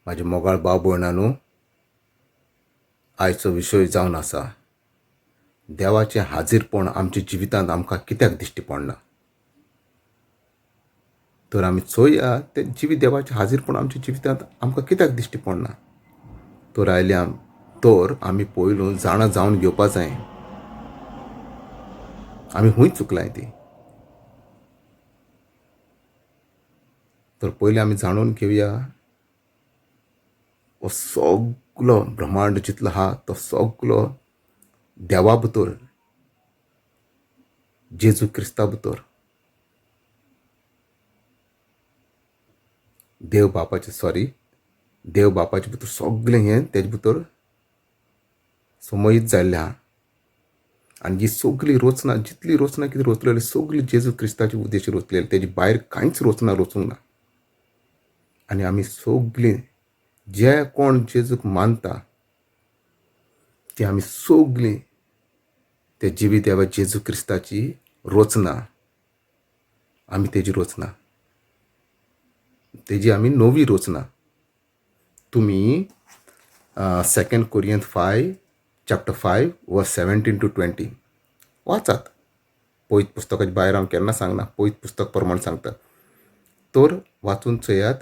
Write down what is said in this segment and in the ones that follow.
म्हाजे मोगाळ भाव भयणांनो, आयचो विशय जावन आसा देवाचें हाजीरपण आमच्या जिवितांत आमकां कित्याक दिश्टी पडना. तर आमी चोया तें जिवीत देवाचें हाजीरपण आमच्या जिवितांत आमकां कित्याक दिश्टी पडना. तर आयल्या तर आमी पयलू जाणा जावन घेवपा जाय आमी खूंय चुकलाय ती. तर पयलीं आमी जाणून घेवया हो सगलो ब्रह्मांड जितलो आहा तो सगलो देवा भितर, जेजू क्रिस्ता भितर, देव बापाचे सॉरी देव बापाचे भितर सगलें हें तेजे भितर समयीत जाल्लें आहा. आनी ही सगली रचना जितली रचना कितें रचलेली सगली जेजू क्रिस्ताचे उद्देश रचलेली, तेजे भायर कांयच रचना रचूंक ना. आनी आमी सगलीं जे कोण जेजूक मानता ती आमी सगलीं ते जिवी देवा जेजू क्रिस्ताची रचना, आमी तेजी रचना, तेजी आमी नवी रचना. तुमी 2 Corinthians 5 chapter 5 verse 17 to 20 वाचात. पवित्र पुस्तकाच्या भायर हांव केन्ना सांगना, पवित्र पुस्तक प्रमाण सांगता. तर वाचून चोयात,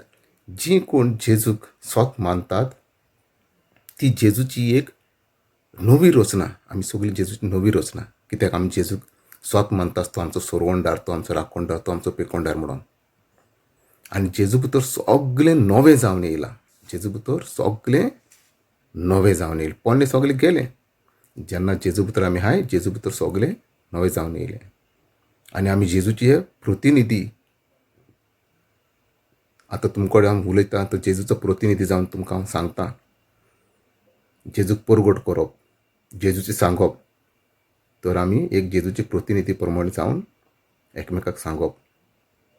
जी कोण जेजूक सोत मानतात ती जेजूची एक नवी रचना. आमी सगळी जेजूची नवी रचना, कित्याक आमी जेजूक सोत मानता, तो आमचो सोरवणदार, तो आमचो राखणदार, तो आमचो पेकोणदार म्हणून. आनी जेजू भितर सगळें नवें जावन येयलां, जेजू भितर सगळें नवें जावन येयलें, पोन्नें सगळें गेलें. जेन्ना जेजू भितर आमी आहाय, जेजू भितर सगळें नवें जावन येयलें. आनी आमी जेजूचे प्रतिनिधी. आतां तुमचे कडेन हांव उलयतां तो जेजूचो प्रतिनिधी जावन तुमकां हांव सांगता, जेजूक परगट करप, जेजूचें सांगप. तर आमी एक जेजूचे प्रतिनिधी प्रमाणे जावन एकमेकाक सांगप,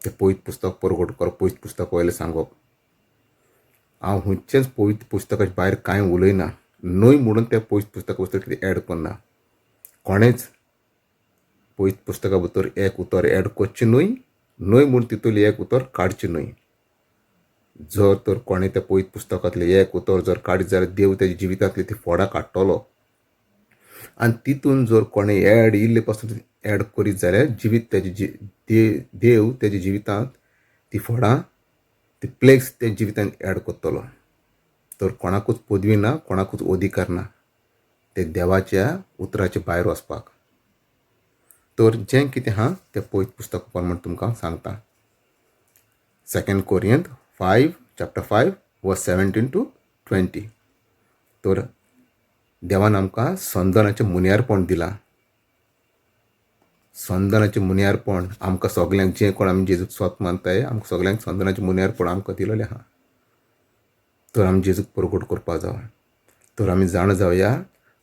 तें पवित्र पुस्तक परगट करप, पवित्र पुस्तक वयलें सांगप. हांव खंयचेंच पवित्र पुस्तकाच्या भायर कांय उलयना, न्हय म्हणून त्या पवित्र पुस्तका भितर कितें एड करना. कोणेंच पवित्र पुस्तका भितर एक उतर एड करचें न्हय, न्हय म्हूण तितूंतलें एक उतर काडचें न्हय. जर तर कोणें त्या पवित्र पुस्तकांतलें एक उतर जर काडीत जाल्यार देव तेज्या जिवितांतलीं ती फोडां काडटलो. आनी तितून जर कोणें एड इल्ले पासून एड करीत जाल्यार जिवीत तेजे देव तेज्या जिवितांत ती फोडां, ती प्लेक्स त्या जिवितांत एड करतलो. तर कोणाकूच पदवी ना, कोणाकूच अधिकार ना ते देवाच्या उतराच्या भायर वचपाक. तर जें कितें आहा तें पवित्र पुस्तक प्रमाण तुमकां सांगता. 2 Corinthians 5 chapter 5 verse 17 to 20. तर देवान आमकां संदनाचें मुनियारपण दिलां. संदनाचें मुनियारपण आमकां सगल्यांक, जें कोण आमी जेजूक स्वत मानताय आमकां सगल्यांक संदनाचें मुनियारपण आमकां दिलेलें आहा. तर आमी जेजूक परगट करपा जाय. तर आमी जाणा जावया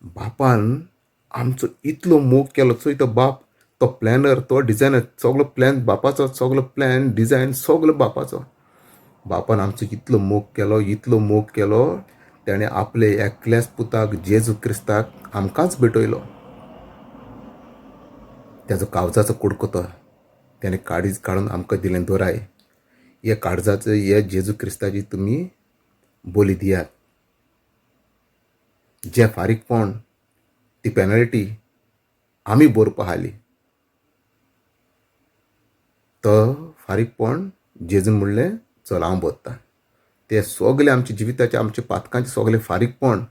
बापान आमचो इतलो मोग केलो. चोय तो बाप, तो प्लॅनर, तो डिजायनर, सगलो प्लॅन बापाचो, सगलो प्लॅन डिजायन सगलो बापाचो. बापान आमचो इतलो मोग केलो, इतलो मोग केलो, तेणें आपले एकल्याच पुताक जेजू क्रिस्ताक आमकांच भेटयलो. तेजो कावजाचो कुडको तो तेणें काडीज काडून आमकां दिलें. दोराय हे काळजाचो, हे जेजू क्रिस्ताची तुमी बोली दियात. जें फारीकपण, ती पेनल्टी आमी भरपा आसली, तो फारीकपण जेजून म्हणलें चल हांव भरतां. तें सगलें आमच्या जिविताचें, आमच्या पातकांचें सगलें फारीकपण,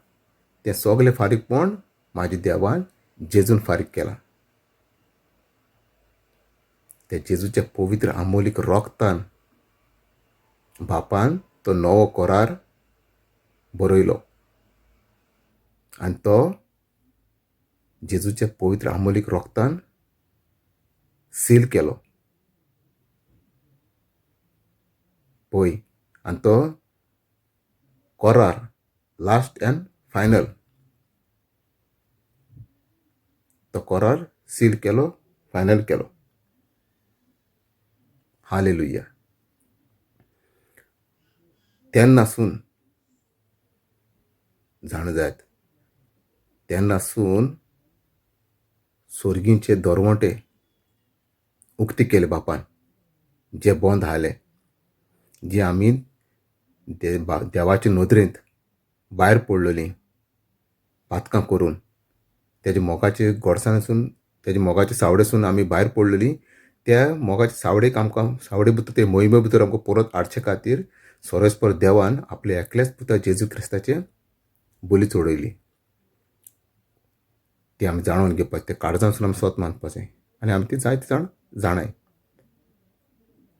तें सगलें फारीकपण म्हाज्या देवान जेजून फारीक केलां. त्या जेजूच्या पवित्र आमोलीक रोगतान बापान तो नवो करार बरयलो आनी तो जेजूच्या पवित्र आमोलीक रोगतान सील केलो. पळय, आनी तो करार लास्ट अँड फायनल, तो करार सील केलो, फायनल केलो. हालेलुया. तेन्नासून जाणा जायत, तेन्नासून सोर्गींचे दरवंटे उक्ते केले बापान, जे बंद आसले, जे आमी देवाचे नदरेंत भायर पडलेलीं पातकां करून, तेज्या मोगाचे गोडसाणसून, तेज्या मोगाचे सावडेसून आमी भायर पडलेलीं. त्या मोगाचे सावडेक आमकां, सावडे भितर, ते मोहिमे भितर आमकां परत हाडचे खातीर सोरेस्पर देवान आपल्या एकल्याच पुता जेजू क्रिस्ताचें बली चडयली. ती आमी जाणून घेवपाचें, तें काळजांतसून आमी सोत मानपाचें आनी आमी ती जायते जाण जाणाय.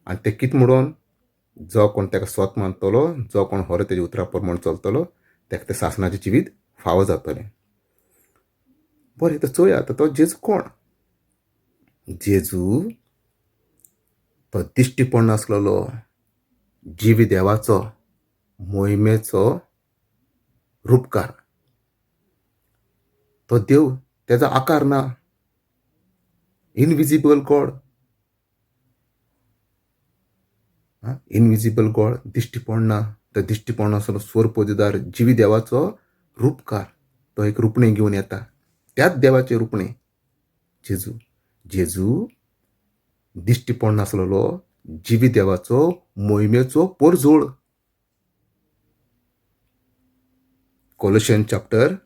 आनी तें कितें म्हणून जो कोण ताका सोत मानतलो, जो कोण खरो तेज्या उतरा प्रमाण चलतलो, ताका तें सासणाचें जिवीत फावो जातलें. बरें, आतां चोया आतां तो जेजू कोण. जेजू तो दिश्टी पडनासलेलो जिवी देवाचो मोहिमेचो रुपकार. तो देव, तेजो आकार ना, इनविजिबल गॉड. इनविजिबल गॉड, दिश्टी पडना. तो दिश्टी पडनासलो स्वर पदवीदार जिवी देवाचो रुपकार. तो एक रुपणें घेवन येता, त्याच देवाचें रुपणें जेजू. जेजू दिश्टी पडनासलेलो जिवी देवाचो मोहिमेचो परजोळ. Colossian chapter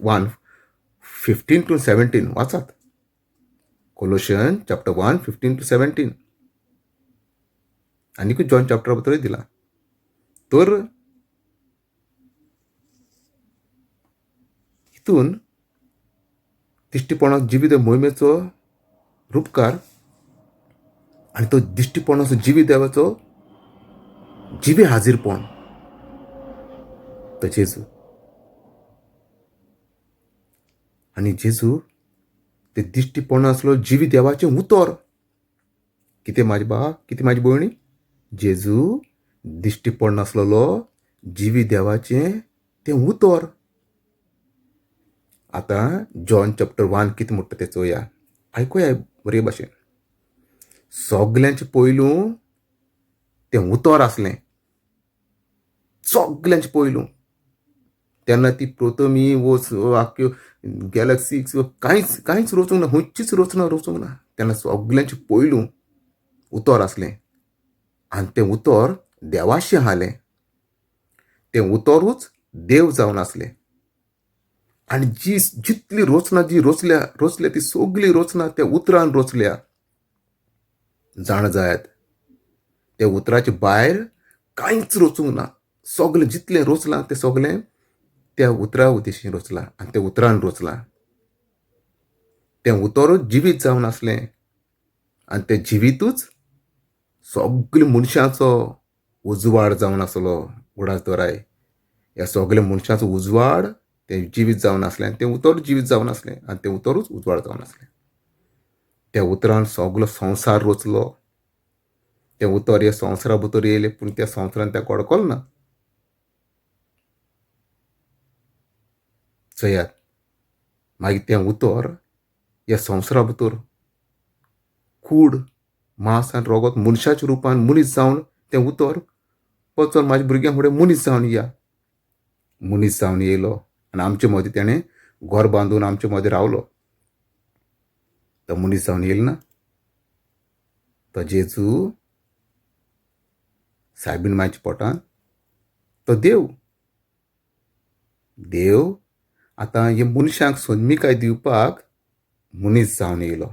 1 15 to 17 वाचात. कोलोशियन चॅप्टर 1 15 to 17 आनीकूय जॉन चॅप्टरा भितरूय दिला. तर हितून दिश्टीपणाक जिवीत मोहिमेचो रुपकार आनी तो दिश्टीपणाचो जिवी देवाचो जिवी हाजीरपण तो जेजू. आनी जेजू ते दिश्टीपण आसलो जिवी देवाचें उतर. कितें म्हाजे बा, कितें म्हाजी भयणी, जेजू दिश्टी पडनासलेलो जिवी देवाचें तें उतर. आतां जॉन चॅप्टर 1 कितें म्हणटा तें चोया, आयकुया बरे भाशेन. सगल्यांचे पयलू तें उतर आसलें, सगल्यांचे पयलू. तेन्ना ती प्रथमी वो आख्यो गॅलक्सी कांयच कांयच रचूंक ना, खंयचीच रचना रचूंक ना. तेन्ना सगल्यांचे पयलू उतर आसलें आनी तें उतर देवाशें आसलें. तें उतरूच देव जावन आसलें. आनी जी जितली रचना जी रचल्या रचल्या ती सगली रचना त्या उतरान रचल्या. जाणा जायात, त्या उतराचे भायर कांयच रचूंक ना. सगलें जितलें रचलां तें सगलें त्या उतरा उद्देशीन रचलां आनी त्या उतरान रचलां. तें उतरूच जिवीत जावन आसलें आनी तें जिवितूच सगल्या मनशाचो उजवाड जावन आसलो. उगडास दवराय, ह्या सगल्या मनशाचो उजवाड तें जिवीत जावन आसलें आनी तें उतरूच जिवीत जावन आसलें आनी तें उतरूच उजवाड जावन आसलें. त्या उतरान सगलो संवसार रचलो. तें उतर ह्या संवसारा भितर येयलें, पूण त्या संवसारान तेका वळखलो ना. चयात, मागीर तें उतर ह्या संवसारा भितर कूड मांस आनी रगत मनशाच्या रुपान मनीस जावन तें उतर वचोन म्हाज्या भुरग्यां फुडें मनीस जावन या, मनीस जावन येयलो आनी आमचे मदीं तेणें घर बांदून आमचे मदीं रावलो. तो मनीस जावन येयलो ना, तो जेजू सायबीण मायच्या पोटान तो देव. देव आतां हे मनशांक सोदमिकाय दिवपाक मनीस जावन येयलो.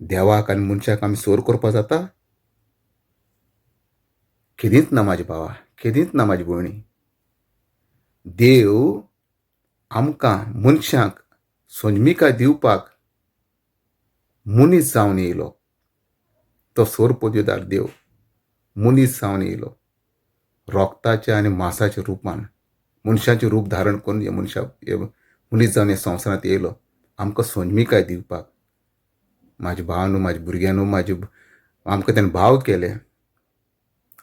देवाक आनी मनशाक आमी सोर करपाक जाता? केदींच ना म्हाज्या भावा, केदींच ना म्हाजी भयणी. देव आमकां मनशांक सोदमिकाय दिवपाक मनीस जावन येयलो. तो सोर पदवीदार देव मनीस जावन येयलो, रोगताच्या आनी मासाच्या रुपान, मनशाचें रूप धारण करून हे मनशा मनीस जावन ह्या संवसारांत येयलो आमकां सोदमिकाय दिवपाक. म्हाज्या भावानू, म्हाज्या भुरग्यांनू, म्हाजे आमकां तेणें भाव केले,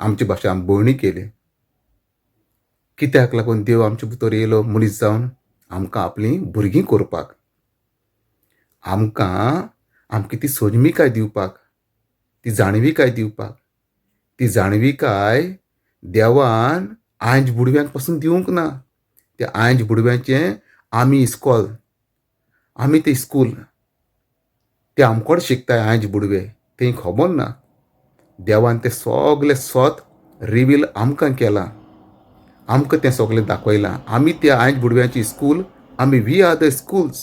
आमची भाशा आमी भयणी केली. कित्याक लागून देव आमचे भितर येयलो मनीस जावन? आमकां आपलीं भुरगीं करपाक, आमकां आमकां ती सोदमिकाय दिवपाक, ती जाणविकाय दिवपाक. ती जाणविकाय देवान आंज बुडव्यांक पसून दिवंक ना. त्या आंज बुडव्यांचें आमी इस्कोल, आमी तें स्कूल, ते आमकोड शिकताय आंज बुडवे, तें खबर ना. देवान तें सगलें सोत रिवील आमकां केलां, आमकां तें सगलें दाखयलां. आमी त्या आयज बुडव्यांची स्कूल, आमी we are the schools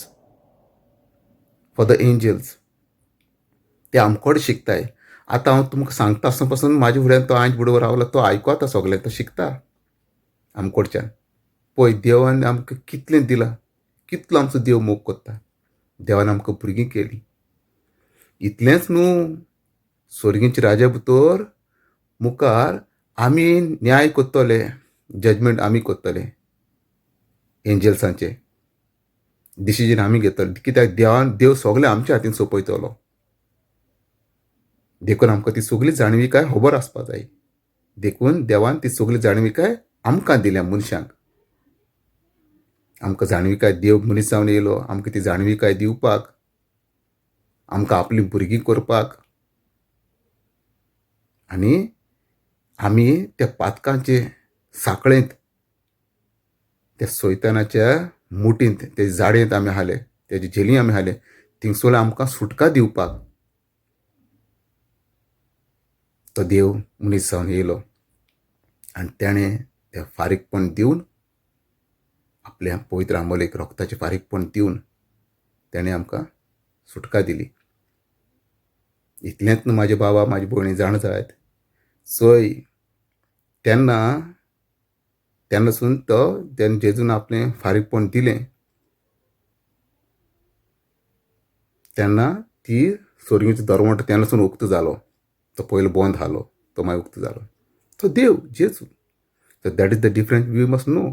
for the angels. ते आमकोड शिकताय. आतां हांव तुमकां सांगता आसतना पासून म्हाज्या फुड्यान तो आयज बुडवो रावला, तो आयकता सगलें, तो शिकता आमकडच्यान. पळय देवान आमकां कितलें दिलां, कितलो आमचो देव मोग करता. देवान आमकां भुरगीं केलीं. इतलेंच न्हू, स्वर्गींच्या राजा भितर मुखार आमी न्याय करतले, जजमेंट आमी करतले, एंजल्सांचे डिसिजन आमी घेतले. कित्याक देवान देव सगलें आमच्या हातीन सोंपयतलो. देखून आमकां ती सगळी जाणविकाय खबर आसपा जाय. देखून देवान ती सगळी जाणविकाय आमकां दिल्या मनशांक. आमकां जाणविकाय देव मनीस जावन येयलो आमकां ती जाणविकाय दिवपाक, आमकां आपलीं भुरगीं करपाक. आनी आमी त्या पातकांचे साकळेंत, त्या सैतानाच्या मुठींत, ते जाळयेंत आमी हाले, तेजे झेली आमी हाले, थिंगसर आमकां सुटका दिवपाक तो देव मनीस जावन येयलो. आनी तेणें तें फारीकपण दिवन, आपल्या पवित्र आंबोलेक रोगताचें फारीकपण दिवन तेणें आमकां सुटका दिली. इतलेंच न्हू म्हाजे बाबा म्हाजी भयणी जाणा जायत, चोय तेन्ना तेन्नासून तो तेन्ना जेजून आपलें फारीकपण दिलें तेन्ना ती सोर्गीचो दरवंटो तेन्नासून उक्तो जालो. तो पयलो बंद जालो, तो मागीर उक्तो जालो. तो देव जेजू. So that is the difference we must know.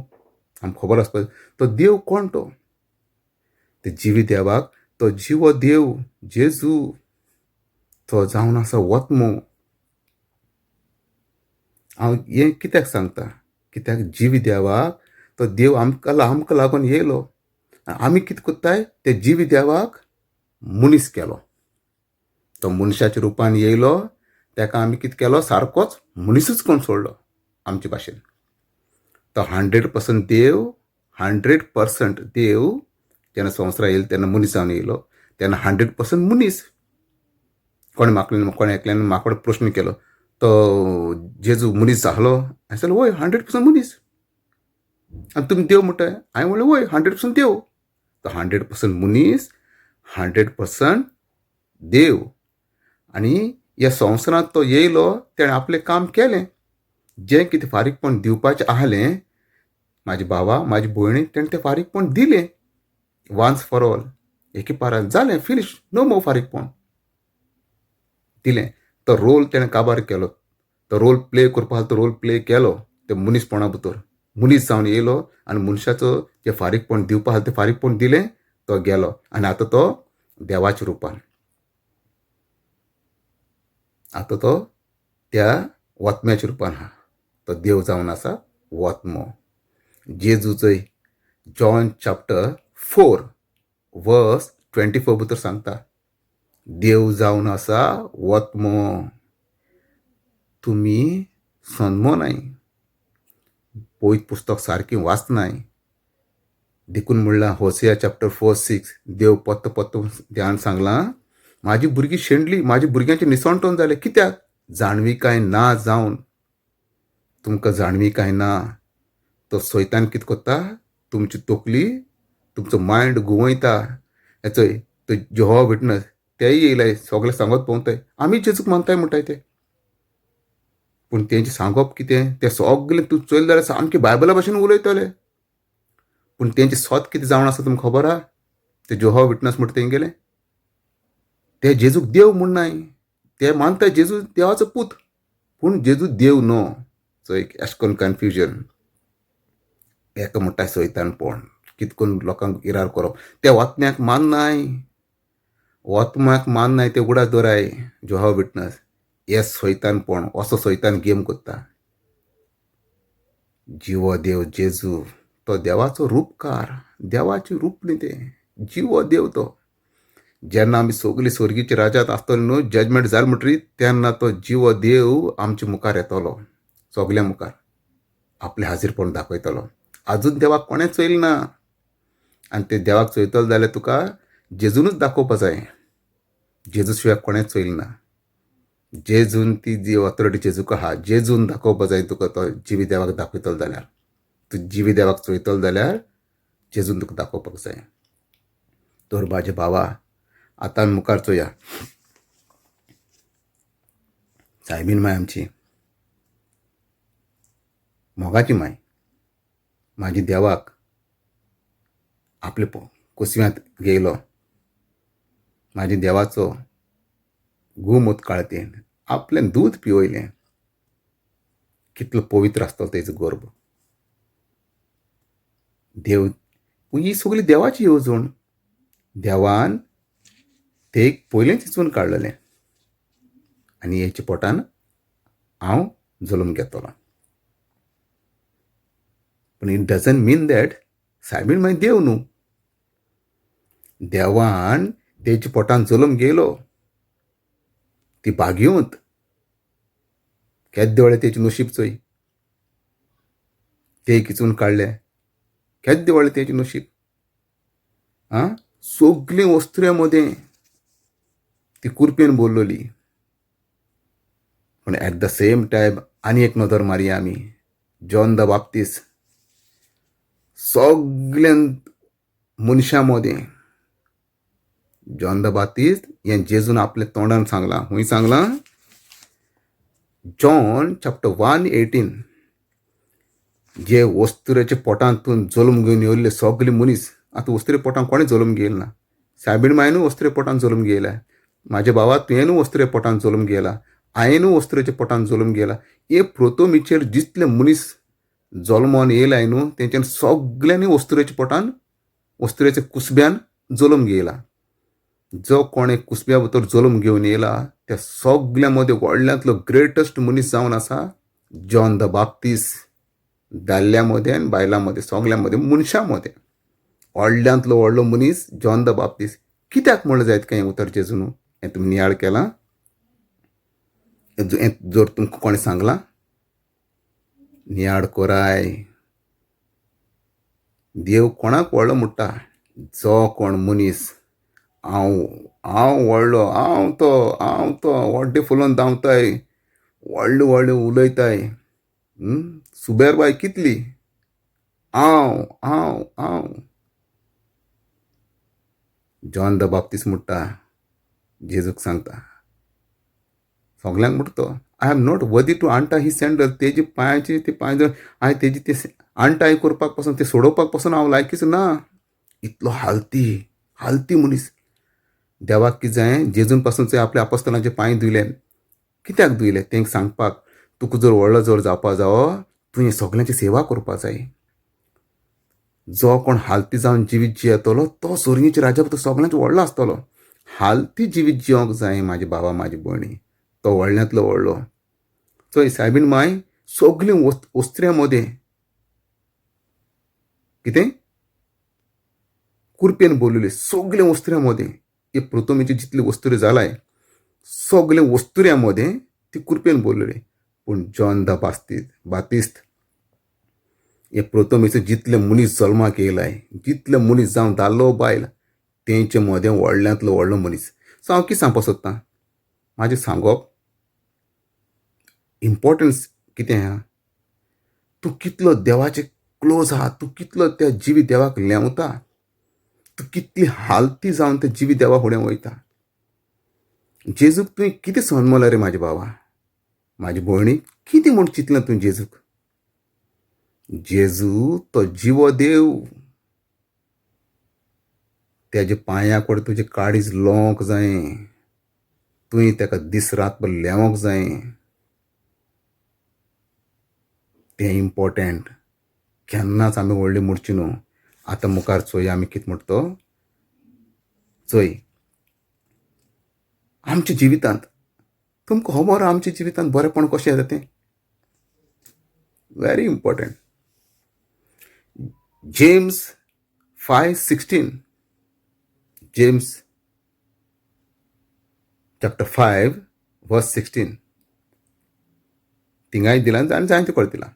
आमकां खबर आसपाक तो देव कोण, तो ते जिवी देवाक तो जिवो देव जेजू तो जावन आसा वतमो. हांव हें कित्याक सांगता, कित्याक जिवी देवाक तो देव आमकां आमकां लागून येयलो. आमी कितें करताय, ते जिवी देवाक मनीस केलो. तो मनशाच्या रुपान येयलो, ताका आमी कितें केलो, सारकोच मनीसूच कोण सोडलो आमचे भाशेन. तो 100% देव, 100% देव जेन्ना संवसाराक येयलो तेन्ना मनीस जावन येयलो, तेन्ना 100% मनीस. कोणें म्हाका कोणें एकल्यान म्हाका प्रश्न केलो, तो जेजू मनीस जालो? हांवें सांगलें वय 100% मनीस. आनी तुमी देव म्हणटाय? हांवें म्हणलें वय 100% देव. तो 100% मनीस, 100% देव. आनी ह्या संवसारांत तो येयलो, तेणें आपलें काम केलें, जें कितें फारीकपण दिवपाचें आहलें म्हाजे भावा म्हाजे भयणीक तेणें तें फारीकपण दिलें. वन्स फॉर ऑल, एके पारान जालें, फिनीश, नो मोर फारीकपण दिलें. तो रोल तेणें काबार केलो, तो रोल प्ले करपा आसलो तो रोल प्ले केलो. ते मनीसपणा भितर मनीस जावन येयलो आनी मनशाचो जें फारीकपण दिवपा आसलें तें फारीकपण दिलें, तो गेलो. आनी आतां तो देवाच्या रुपान, आतां तो त्या वतम्याच्या रुपान आहा. तो देव जावन आसा वतमो जेजूचोय. जॉन चॅप्टर 4 वर्स 24 भितर सांगता, देव जावन आसा वतमो. तुमी सनमोनाय, पवित्र पुस्तक सारकें वाचनाय. देखून म्हणलां होसिया चॅप्टर 4:6, देव पत्तो पत्तो ध्यान सांगलां, म्हाजी भुरगीं शेणली, म्हाजी भुरग्यांचें निसणटण जालें. कित्याक? जाणविकाय ना जावन. तुमकां जाणविकाय ना तो सैतान कितें करता, तुमची तकली, तुमचो मायंड घुंवयता. चोय तो जेहोवा विटनस तेय येयले, सगळें सांगत भोंवताय, आमी जेजूक मानताय म्हणटाय ते. पूण तेंचें सांगप कितें, तें सगळें तूं चोयलें जाल्यार सामकें बायबला भाशेन उलयतले. पूण तेंचें सत कितें जावन आसा तुमकां खबर आहा? ते जेहोवा विटनस म्हणटा तेंगेलें, ते जेजूक देव म्हणनाय, ते मानताय जेजू देवाचो पूत, पूण जेजू देव न्हू. चोय अशें करून कन्फ्युजन. एका म्हणटा सैतानपण, कितें करून लोकांक इरार करप. ते वतम्याक माननाय, वतम्याक माननाय, ते उगडास दवराय जेहोवा विटनस हे सैतानपण, असो सैतान गेम करता. जिवो देव जेजू तो देवाचो रुपकार, देवाचें रूप न्ही तें, जिवो देव तो. जेन्ना आमी सगलीं स्वर्गीच्या राज्यांत आसतलीं न्हू, जजमेंट जालें म्हणटरीत तेन्ना तो जिवो देव आमच्या मुखार येतलो, सगल्या मुखार आपलें हाजीरपण दाखयतलो. आजून देवाक कोणें चोयलें ना, आनी ते देवाक चोयतलो जाल्यार तुका जेजूनच दाखोवपा जाय. जेजू शिवाय कोणें चोयलें ना. जेजून ती जी ऑथॉरिटी जेजूक आहा, जेजून दाखोवपा जाय तुका. तो जिवी देवाक दाखयतलो जाल्यार, तूं जिवी देवाक चोयतलो जाल्यार जेजून तुका दाखोवपाक जाय. तर म्हाजे भावा, आतां आमी मुखार चोया. सायबीन माय आमची मोगाची माय, म्हाजी देवाक आपले कुसव्यांत घेयलो, म्हाज्या देवाचो गुमूत काळतेन आपलें दूद पिवयलें. कितलो पवित्र आसतलो तेजो गर्भ. देव ही सगली देवाची येवजण. देवान ते पयलेंच चिंतून काडलेलें आनी हेच्या पोटान हांव जल्म घेतलो. पूण it doesn't mean that सायबीण मागीर देव न्हू. देवान तेच्या पोटान जल्म घेयलो, ती भाग्यवंत. केद्दे व्हडलें तेचें नशीब चोय, ते किचून काडले, केद्दे व्हडलें तेचें नशीब. आं, सगलीं वस्त्र्या मदें ती कुरपेन बोल्लोली. पूण एट the same time आनी एक नदर मारया आमी, जॉन the बाप्तीस सगल्या मनशां मदें जॉन the बाप्तीस्त हें जेजून आपल्या तोंडान सांगलां. खूंय सांगलां? John chapter 1:18. जे वस्तुरेच्या पोटांतून जल्म घेवन येयल्ले सगले मनीस, आतां वस्तुरे पोटान कोणें जल्म घेयला ना. सायबीण मायनूय वस्तुरे पोटान जल्म घेयला, म्हाज्या भावा तुवेंनूय वस्तुरे पोटान जल्म घेयला, हांवेंनूय वस्तुरेच्या पोटान जल्म घेयला. हे प्रोतोमीचेर जितले मनीस जल्मोन येयलाय न्हू, तेंच्यान सगल्यांनी वस्तुरेच्या पोटान, वस्तुरेच्या कुसब्यान जल्म घेयला. जो कोणें कुसब्या भितर जल्म घेवन येयला त्या सगल्यां मदें व्हडल्यांतलो ग्रेटस्ट मनीस जावन आसा जॉन the बाप्तीस. दादल्या मदें आनी बायलां मदें, सगल्यां मदें, मनशां मदें व्हडल्यांतलो व्हडलो मनीस जॉन the बाप्तीस. कित्याक म्हणलें जायत काय हें उतर जेजून? हें तुमी नियाळ केलां? हें जर तुमकां कोणें सांगलां, नियाळ कोराय. देव कोणाक व्हडलो म्हणटा? जो कोण मनीस हांव हांव व्हडलो, हांव तो, हांव तो, व्हड्डे फुलोवन धांवताय, व्हडले व्हडले उलयताय, सुबेरबाय कितली, हांव हांव हांव. जॉन the बाप्तीस म्हणटा, जेजूक सांगता, सगल्यांक म्हणटा तो, I am not worthy to untie his sandal. तेजी पांयाची ती पांय हांवें तेजी ते अनटाय करपाक पासून, ते सोडोवपाक पासून हांव लायकीच ना. इतलो हालती हालती मनीस. देवाक कितें जाय? जेजून पासून ते आपल्या आपस्तलांचे पांय धुयले. कित्याक धुयले? तेंक सांगपाक, तुका जर व्हडलो जर जावपा जावो, तुवें सगल्यांची सेवा करपा जाय. जो कोण हालती जावन जिवीत जियेतलो तो सोर्गीच्या राजा तो सगल्यांत व्हडलो आसतलो. हालती जिवीत जिवंक जाय म्हाजे बाबा, म्हाजी भयणी, तो व्हडल्यांतलो व्हडलो. चोय सायबीण माय सगलीं वस्त्र्यां मदें कितें कुरपेन बोललेली, सगल्या वस्त्र्यां मदें, हे पृथ्वीचेर जितले वस्तुऱ्यो जालाय सगल्या वस्तुऱ्यां मदें ती कुरपेन बोललेली. पूण जॉन the बातिस्त हे पृथ्वीचेर जितले मनीस जल्माक येयलाय, जितले मनीस जावं दादलो बायल, तेंचे मदें व्हडल्यांतलो व्हडलो मनीस. सो हांव कितें सांगपाक सोदतां, म्हाजें सांगप इम्पोर्टन्स कितें आहा, तूं कितलो देवाचे क्लोज आहा, तूं कितलो त्या जिवी देवाक लेंवता, तूं कितली हालती जावन त्या जिवी देवा फुडें वयता. जेजूक तुवें कितें समजलें रे म्हाजे बाबा, म्हाजे भयणी, कितें म्हूण चिंतलें तुवें जेजूक? जेजू तो जिवो देव, तेज्या पांया कडेन तुजें काळीज लोंक जाय, तुवें ताका दीस रात लेंवक जाय. तें इम्पोर्टंट. केन्नाच आमी व्हडली मोडची न्हू. आतां मुखार चोया आमी कितें म्हणटा तो. चोय आमच्या जिवितांत तुमकां खबर, आमच्या जिवितांत बरेंपण कशें येता तें very important. James 5:16, James chapter 5 verse 16 थिंगाय दिलां आनी जायते कडेन दिलां.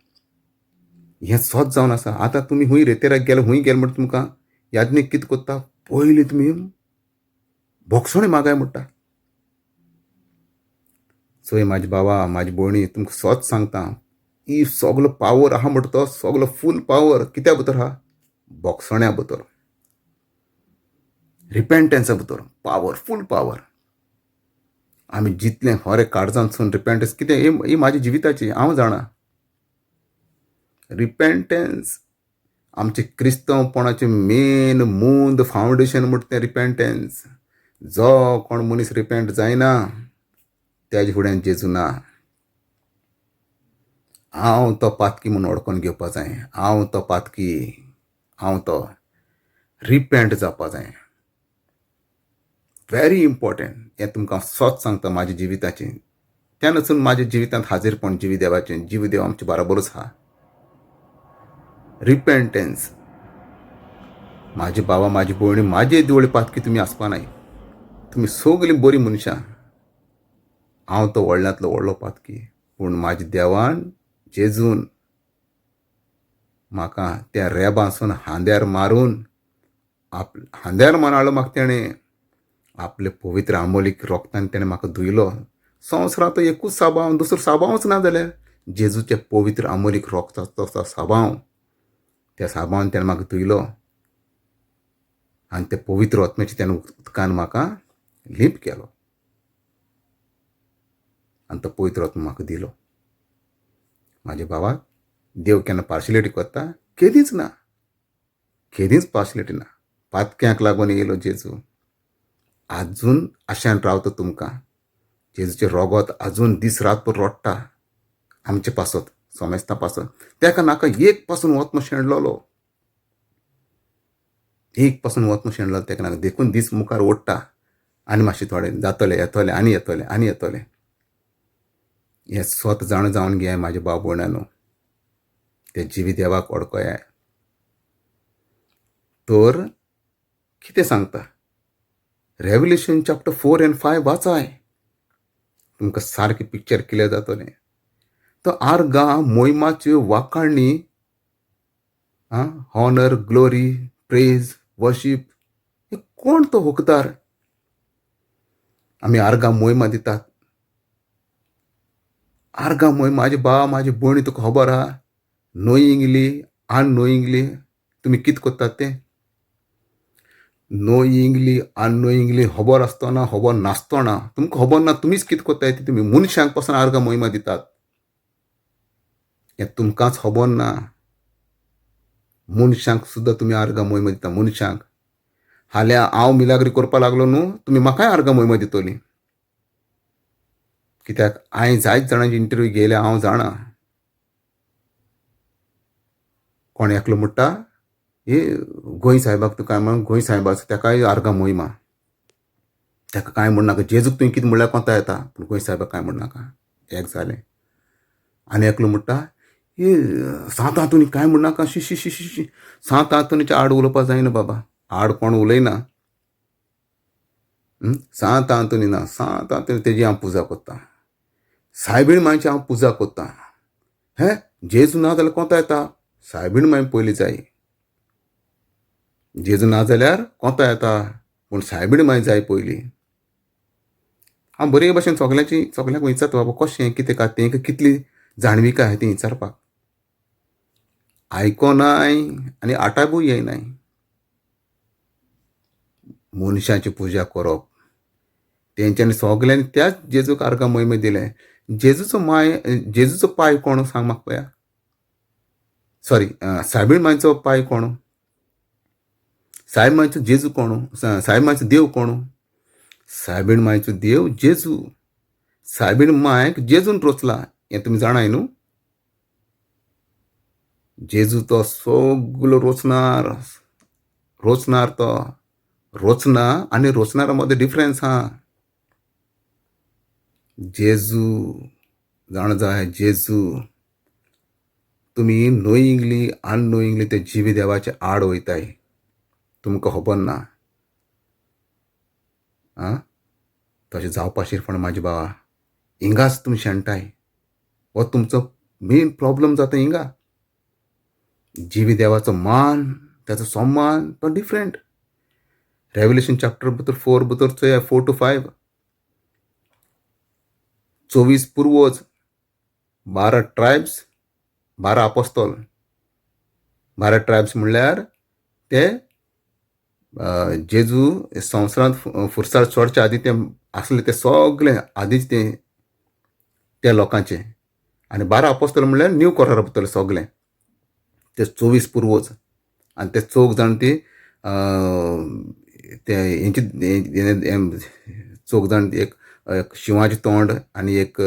हें सत जावन आसा. आतां तुमी खूंय रेतेराक गेले, खूंय गेले म्हणटा तुमकां याज्ञीक कितें करता, पयलीं तुमी भोगसणी मागाय म्हणटा. चोय म्हाजे बाबा, म्हाजी भयणी, तुमकां सोच सांगता, ही सगलो पावर आहा म्हणटा तो सगलो फूल पावर कित्या भितर आहा? बोगसण्या भितर, रिपेंटन्सा भितर पावर, फूल पावर. आमी जितलें खरें काळजांतसून रिपेंटन्स कितें ही म्हाज्या जिविताची हांव जाणा. रिपेंटन्स आमचें क्रिस्तांवपणाचें मेन मूंद फावंडेशन म्हणटा तें रिपेंटन्स. जो कोण मनीस रिपेंट जायना तेजे फुड्यान जेजू ना. हांव तो पातकी म्हूण वळखून घेवपा जाय, हांव तो पातकी, हांव तो रिपेंट जावपा जाय. Very important. हें तुमकां हांव सत सांगता म्हाज्या जिविताचें. तेन्नासून म्हाज्या जिवितांत हाजीरपण जिवी देवाचें, जिवी देव आमचे बराबरूच आहा. रिपेंटन्स. म्हाजे बाबा, म्हाजी भयणी, म्हाजे दिवळे पातकी तुमी आसपा नाय, तुमी सगलीं बरीं मनशां. हांव तो व्हडल्यांतलो व्हडलो पातकी, पूण म्हाज्या देवान जेजून म्हाका त्या रेबासून हांद्यार मारून हांद्यार मारून हाडलो म्हाका तेणें. आपले पवित्र आमोलीक रोगतान तेणें म्हाका धुयलो. संवसारांत एकूच साबांव, दुसरो साबांवच ना जाल्यार जेजूचे पवित्र आमोलीक रोगताचो तो साबांव, त्या साबांवान तेणें म्हाका धुयलो आनी त्या पवित्र आत्म्याच्या तेणें उदकान म्हाका लीप केलो आनी तो पवित्र आत्मा म्हाका दिलो. म्हाज्या बाबाक देव केन्ना पार्शलिटी करता? केदींच ना, केदींच पार्शलिटी ना. पातक्यांक लागून येयलो जेजू. आजून आशान रावता तुमकां. जेजूचें रोगोत आजून दीस रात रडटा आमचे पासत, सोमेस्ता पासत. तेका नाका एक पासून वतनो शेणलोलो, एक पासून वतनो शेणलोलो तेका नाका. देखून दीस मुखार ओडटा आनी मातशें थोडें जातलें, येतलें आनी येतलें आनी येतलें. हें स्वत जाण जावन घे म्हाजे भाव भयणांनो, ते जिवी देवाक वळखया. तर कितें सांगता? रेवलेशन चॅप्टर 4 आनी 5 वाचाय, तुमकां सारकें पिक्चर क्लियर जातलें. तो आर्गां मोहिमाच्यो वाखाणी, हॉनर, ग्लोरी, प्रेज, वर्शीप, हे कोण तो हकदार? आमी आर्गां मोहिमा दितात. आर्गां मोहिमा म्हाजे भाव, म्हाजी भयणी, तुका खबर आहा? नोयिंगली अननोयिंगली तुमी कितें करतात तें? नोयिंगली अननोयिंगली, खबर आसतना खबर नासतना, तुमकां खबर ना तुमीच कितें करताय ते. तुमी मनशांक पासून आर्गां मोहिमा दितात, हें तुमकांच खबर ना. मनशांक सुद्दां तुमी आर्गां मोहिमा दिता, मनशांक. हाल्यां हांव मिलाग्री करपाक लागलो न्हू, तुमी म्हाकाय आर्गां मोहिमा दितली. कित्याक हांवें जायत जाणांची इंटरव्यू घेयल्या, हांव जाणा. कोण एकलो म्हणटा हे गोंय साहेबाक तूं काय म्हण, गोंय साहेबाचो तेकाय आर्गां मोहिमा, तेका कांय म्हण नाका. जेजूक तुवें कितें म्हणल्यार कोता येता, पूण गोंय साहेबाक कांय म्हण नाका. एक जालें. आनी एकलो म्हणटा हे सांत आंतोनी कांय म्हण नाका, शी शी शी शी, सांत आंतोनीच्या आड उलोवपा जायना बाबा, आड कोण उलयना. सांत आंतोनी ना, सांत आंतोनी तेजी हांव पुजा करता, सायबीण मांयची हांव पुजा करता. हे जेजू ना जाल्यार कोता येता? सायबीण मांय पयलीं जाय. जेजू ना जाल्यार कोता येता, पूण सायबीण मांय जाय पयलीं. हांव बरे भशेन सगल्यांची सगल्यांक विचारता, बाबा कशें कितें काय, तेंकां कितली जाणविकाय आहा ती विचारपाक. आयकोनाय आनी आटाबूय येयनाय. मनशाची पुजा करप तेंच्यांनी सगल्यांनी त्याच जेजूक आर्गां मोहिमे दिलें. जेजूचो माय, जेजूचो पाय कोण सांग म्हाका पळया? सॉरी, सायबीण मांयचो पाय कोण? सायब मांयचो जेजू कोण? सायब मांयचो देव कोण? सायबीण मांयचो देव जेजू. सायबीण मांयक जेजून रोचला, हें तुमी जाणाय न्हू? जेजू तो सगलो रोचणार, रोचणार तो रोचना आनी रोचणारा मदें डिफरन्स आहा. जेजू जाण जाय, जेजू तुमी नोयिंगली अननोयिंगली ते जिवी देवाचे आड वयताय, तुमकां खबर ना. आं, तशें जावपा शिरपण म्हाजे बाबा, हिंगाच तुमी शेणटाय. हो तुमचो मेन प्रॉब्लम जाता हिंगा. जिवी देवाचो मान, ताचो सम्मान तो डिफरंट. रेवलेशन चॅप्टर भितर 4 भितर चोया, 4 to 5. 24 पुर्वज, 12 ट्रायब्स, 12 आपोस्तोल. 12 ट्रायब्स म्हणल्यार ते जेजू संवसारांत फुरसार सोडच्या आदीं ते आसले ते सगळे आदींच ते त्या लोकांचे. आनी 12 आपोस्तोल म्हणल्यार न्यू करारा भितरले सगळे ते 24 पुर्वज. आनी ते चौग जाण ती ते हेंची चौग जाण एक शिंवाचें तोंड आनी एक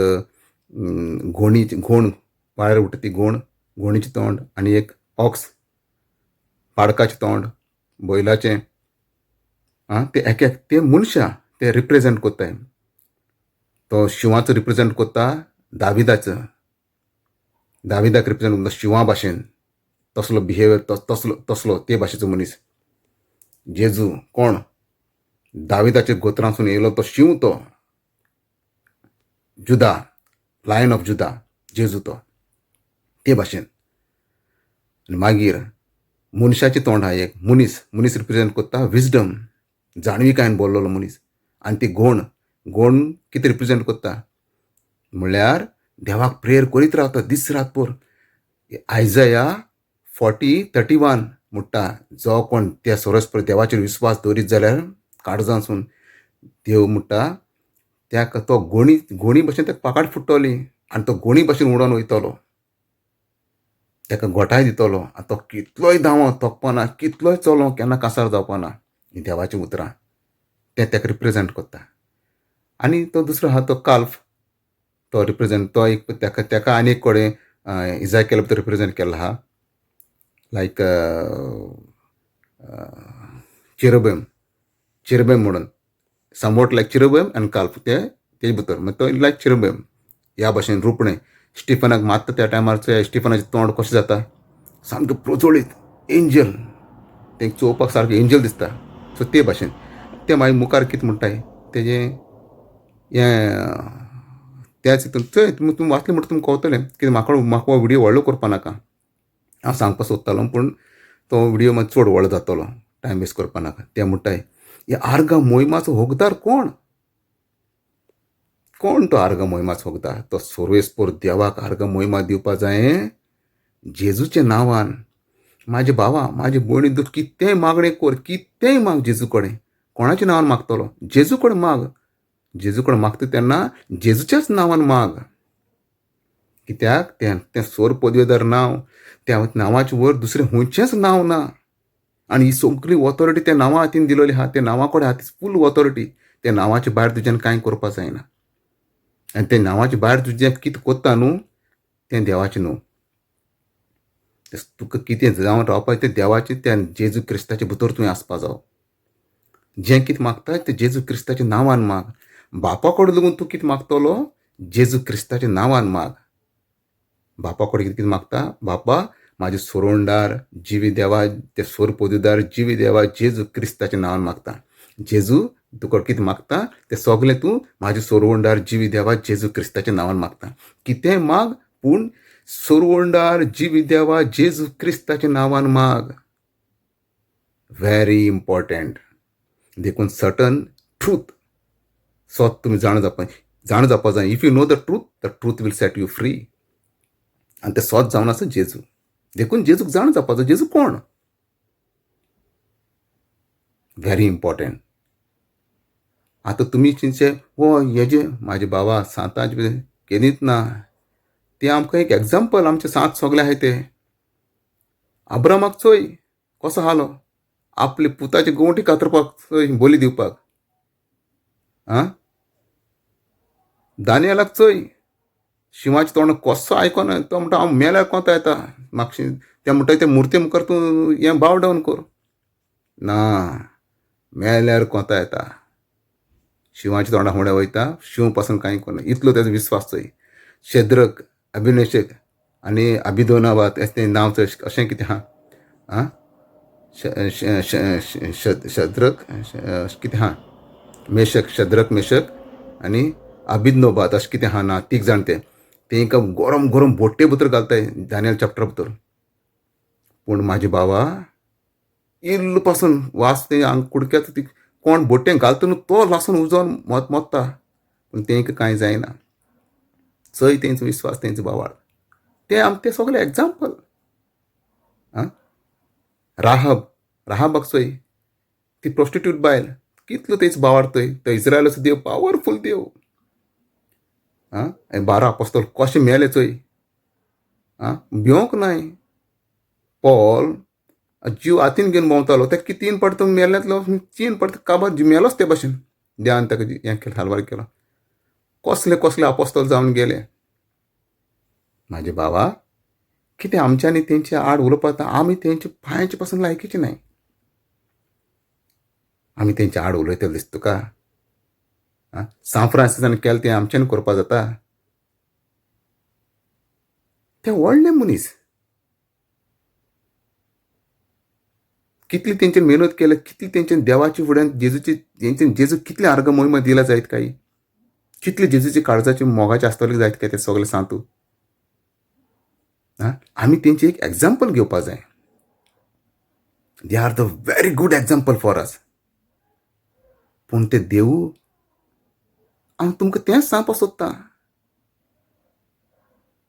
घोणी, घोण वाऱ्यार उडटा ती घोण, घोणीचें तोंड आनी एक ऑक्स पाडकाचें तोंड, बैलाचें. आं, ते एक एक ते मनशां ते रिप्रेजेंट कोत्ताय. तो शिंवाचो रिप्रेजेंट कोत्ता दाविदाचो, दाविदाक रिप्रेजेंट कोत्ता शिंवा भाशेन, तसलो बिहेवियर, तसलो तसलो ते भाशेचो मनीस. जेजू कोण? दाविदाच्या गोत्रांसून येयलो तो शींव, तो जुदा, लायन ऑफ जुदा, जेजू तो ते भाशेन. आनी मागीर मनशाचें तोंड आहा एक मनीस, मनीस रिप्रेजेंट कोत्ता विजडम, जाणविकायेन बोल्लोलो मनीस. आनी ती घोण, घोण कितें रिप्रेजेंट कोत्ता म्हणल्यार देवाक प्रेयर करीत रावता दीस रात भर. आयजया 40:31 म्हणटा, जो कोण त्या सोरस देवाचेर विस्वास दवरीत जाल्यार काळजांसून देव म्हणटा त्या तो गोणी गोणी भशेन ताका पाकाट फुट्टली आनी तो गोणी भशेन उडोन वयतलो, ताका घोटाय दितलो. आनी तो कितलोय धांवो थोकपाना, कितलोय चलो केन्ना कासार जावपाना. हीं देवाचीं उतरां तें ताका रिप्रेजेंट करता. आनी तो दुसरो आहा तो काल्फ, तो रिप्रेजेंट तो एक ताका ताका आनी एक कडेन इजायकेल भितर रिप्रेजेंट केल्लो आहा लायक चेरोबेम, चेरोबेम म्हणून समवॉट लायक चेरोबेम आनी काल्फ ते तेजे भितर मागीर तो लायक चेरोबेम ह्या भाशेन रुपणें. स्टिफनाक मारता त्या टायमार स्टिफनाचें तोंड कशें जाता सामकें प्रज्वळीत एंजल, तें चोवपाक सारकें एंजल दिसता. सो ते भाशेन ते मागीर मुखार कितें म्हणटाय तेजें हें त्याच हितून चोय तुमी तुमी वाचलें म्हणटा तुमकां कळटलें कित्याक म्हाका म्हाका हो व्हिडियो व्हडलो करपा नाका. हांव सांगपाक सोदतालो पूण तो व्हिडियो मातसो चड व्हडलो जातलो, टायम वेस्ट करपा नाका. ते म्हणटाय ह्या आर्गां मोहिमाचो हकदार कोण? कोण तो आर्गां मोहिमाचो हकदार? तो सर्वेस्पर देवाक आर्गां मोहिमा दिवपा जाय जेजूच्या नांवान. म्हाजे भावा, म्हाजे भयणी, तूं कितेंय मागणें कर, कितेंय माग जेजू कडेन. कोणाच्या नांवान मागतलो? जेजू कडेन माग. जेजू कडेन मागता तेन्ना जेजूच्याच नांवान माग. कित्याक तें तें सोर पदवेदार नांव, त्या नांवाचे वयर दुसरें खंयचेंच नांव ना. आनी ही सगळी ऑथॉरिटी त्या नांवा हातीन दिलेली आहा, त्या नांवा कडेन आहा ती फूल ऑथॉरिटी. त्या नांवाचे भायर तुज्यान कांय करपाक जायना. आनी त्या नांवाचे भायर तुजें कितें कोत्ता न्हू तें देवाचें न्हू. तुका कितें जावन रावपाचें तें देवाचें, त्या जेजू क्रिस्ताचे भितर तुवें आसपा जावो. जें कितें मागता तें जेजू क्रिस्ताच्या नांवान माग. बापा कडेन लागून तूं कितें मागतलो जेजू क्रिस्ताच्या नांवान माग. बापा कडेन कितें कितें मागता? बापा म्हाजे सोरोंडार जिवी देवा, ते सोर पदवीदार जिवी देवा जेजू क्रिस्ताच्या नांवान मागता. जेजू तुका कितें मागता तें सगलें तूं म्हाजे सोरवंडार जिवी देवा जेजू क्रिस्ताच्या नांवान मागता. कितेंय माग पूण सोरवंडार जिवी देवा जेजू क्रिस्ताच्या नांवान माग. Very important. देखून सर्टन ट्रूथ सत तुमी जाणा जावपा जाणा जावपा जाय. If you know the truth, the truth will set you free. आनी तें सत जावन आसा जेजू. देखून जेजूक जाणा जावपाचो जेजू कोण, व्हेरी इम्पॉर्टंट. आतां तुमी चिंतचे हो हेजे म्हाजे बाबा सांतांचे केन्नीच ना. ते आमकां एक एग्जाम्पल, आमचे सांत सगळे आहाय ते. अब्रामाक चोय कसो आसलो, आपले पुताची गोंवटी कातरपाक चोय बोली दिवपाक. आं, दानियलाक चोय शिंवाचें तोंड कसो आयकोना, तो म्हणटा हांव मेल्यार कोंता येता मातशें. ते म्हणटा ते मुर्ती मुखार तूं हें बाव डावन कर ना, मेल्यार कोंता येता. शिंवाच्या तोंडा फुडें वयता, शींव पासून कांय करना, इतलो तेजो विस्वास चोय. शेद्रक, अभिनेशक आनी अभिदोनाबाद तें नांव चोय अशें कितें आहा. आं, शद्रक कितें आहा, मेशक, शद्रक मेशक आनी अभिदनोबाद अशें कितें आहा ना, तीग जाण ते तेंकां गरम गरम बोट्टे भितर घालताय दानियल चॅप्टरा भितर. पूण म्हाजे बाबा इल्लो पासून वास ते आंग कुडक्याचो ती कोण बोट्टें घालता न्हू तो लासून उजोन मोत्ता, पूण तेंकां कांय जायना. चोय तेंचो विस्वास, तेंचो बावाळ, ते आम ते सगळे एग्जाम्पल. आं, राहब, राहबाक चोय, ती प्रोस्टिट्यूट बायल, कितलो तेच बावाळ थंय. तो इस्रायलाचो देव, पावरफूल देव. आं, 12 आपोस्तोल कशें मेले चोय. आं, भिवंक नाय. पॉल जीव हातीन घेवन भोंवतालो, ताका 3 पडटा मेल्यांतलो, 3 पडटा काबार मेलोच ते भाशेन. देवान ताका हें केलें, साल्वार केलो. कसले कसले आपोस्तोल जावन गेले. म्हाजे बाबा, कितें आमच्यांनी तेंचे आड उलोवपाक, आमी तेंचे पांयाचे पासून लायकीचे न्हय. आमी तेंचे आड उलयतले दिसता तुका? आं, सांत फ्रांसिसान केलें तें आमच्यान करपा जाता? ते व्हडले मनीस, कितली तेंच्यान मेहनत केल्या, कितली तेंच्यान देवाची फुड्यान जेजूची, तेंच्यान जेजू कितले आर्गां मोहिमा दिला जायत काय, कितले जेजूची काळजाची मोगाचे आसतले जायत काय ते सगळे सांतू. आं, आमी तेंचे एक एग्जाम्पल घेवपा जाय. They are the very good example for us. पूण ते देवू, हांव तुमकां तेंच सांगपाक सोदतां.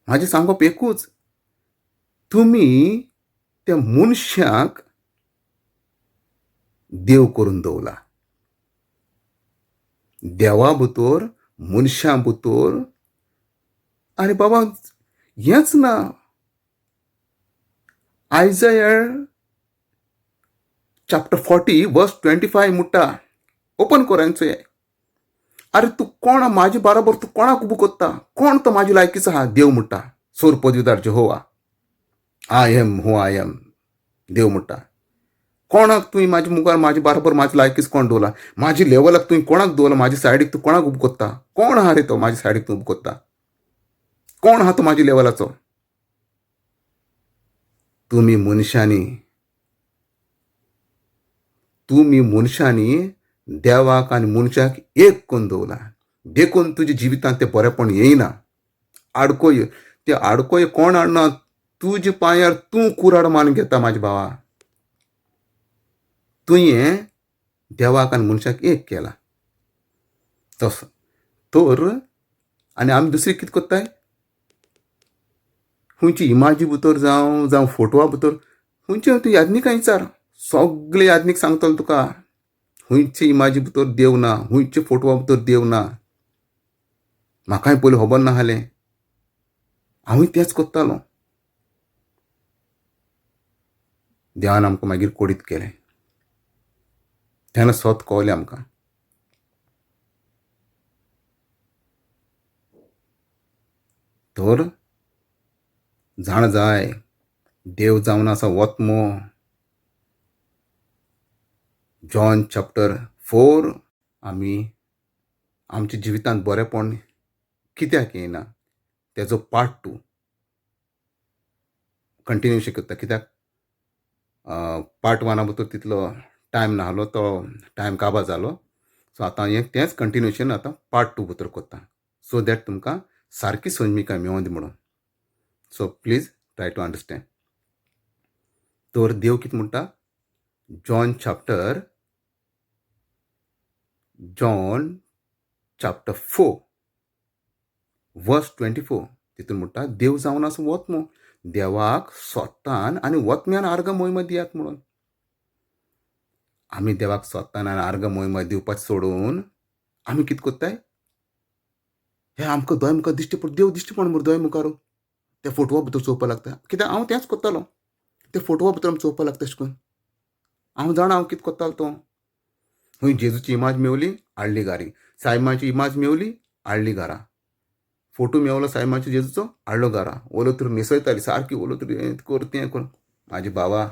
म्हाजें सांगप एकूच, तुमी त्या मनशाक देव करून दवरला. देवा भितर, मनशां भितर. आरे बाबा, हेंच ना. आयजया चॅप्टर 40 वर्स 25 म्हणटा, ओपन कर चोय. आरे तूं कोण म्हाजे बराबर, तूं कोणाक उबो कोत्ता? कोण तो म्हाजे लायकीचो आहा? देव म्हणटा, सोर पदवीदार Jehovah, I am who I am. देव म्हणटा, कोणाक तुवें म्हाजे मुखार, म्हाजे बराबर, म्हाजे लायकीच कोण दवरला? म्हाजे लेवलाक तुवें कोणाक दवरला? म्हाजे सायडीक तूं कोणाक उबो कोत्ता? कोण आहा रे तो म्हाजे सायडीक तूं उबो कोत्ता? कोण आहा तो म्हाजे लेवलाचो? तुमी मनशांनी, तुमी मनशांनी देवाक आनी मनशाक एक करून दवरला. देखून तुज्या जिवितांत तें बरेंपण येयना. आडकोय, ते आडकोय कोण हाडना, तुज्या पांयार तूं कुराड मारून घेता. म्हाजे भावा, तुवें देवाक आनी मनशाक एक केला तसो तर. आनी आमी दुसरी कितें कोत्ताय? खंयची इमाजी भितर जावं, जावं फोटवा भितर, खंयचे तूं याज्ञिकां विचार, सगळे याज्ञीक सांगतलो तुका, खंयचे इमाजी भितर देव ना, खंयचे फोटवा भितर देव ना. म्हाकाय पयलीं खबर नासलें, हांवूय तेंच कोत्तालो. देवान आमकां मागीर कोडीत केलें, तेन्ना सत कळ्ळें आमकां. तर जाण जाय, देव जावन आसा वतमो. जॉन चॅप्टर 4, आमी आमच्या जिवितांत बरेंपण कित्याक येयना तेजो पार्ट 2 कंटिन्यूशन करता. कित्याक पार्ट 1 भितर तितलो टायम नासलो, तो टायम काबार जालो. सो आतां हें तेंच कंटिन्यूशन आतां पार्ट 2 भितर करता, सो that तुमकां सारकी समजिकाय मेळोंदी म्हणून. So please try to understand. तर देव कितें म्हणटा? John chapter 4 verse 24, तितून म्हणटा, देव जावन आसा वतमो, देवाक स्वतान आनी वतम्यान आर्गां मोहिमा दियात म्हणून. आमी देवाक स्वतान आनी आर्गां मोहिमा दिवपाचें सोडून आमी कितें कोत्ताय? हे आमकां दोळे मुखार दिश्टी पड, देव दिश्टी पडना मरे दोळे मुखार, त्या फोटवा भितर चोवपाक लागता. कित्याक हांव तेंच कोत्तालो, त्या फोटवा भितर आमी चोवपाक लागता अशें करून. हांव जाणा हांव कितें कोत्तालो तो. खंय जेजूची इमाज मेवली, हाडली घारी. सायमाची इमाज मेवली, हाडली घरा. फोटो मेवलो सायमाचो जेजूचो, हाडलो घरा. ओलो तर न्हेसयताली सारकी, ओलो तर हें कर तें कर. म्हाजे बाबा,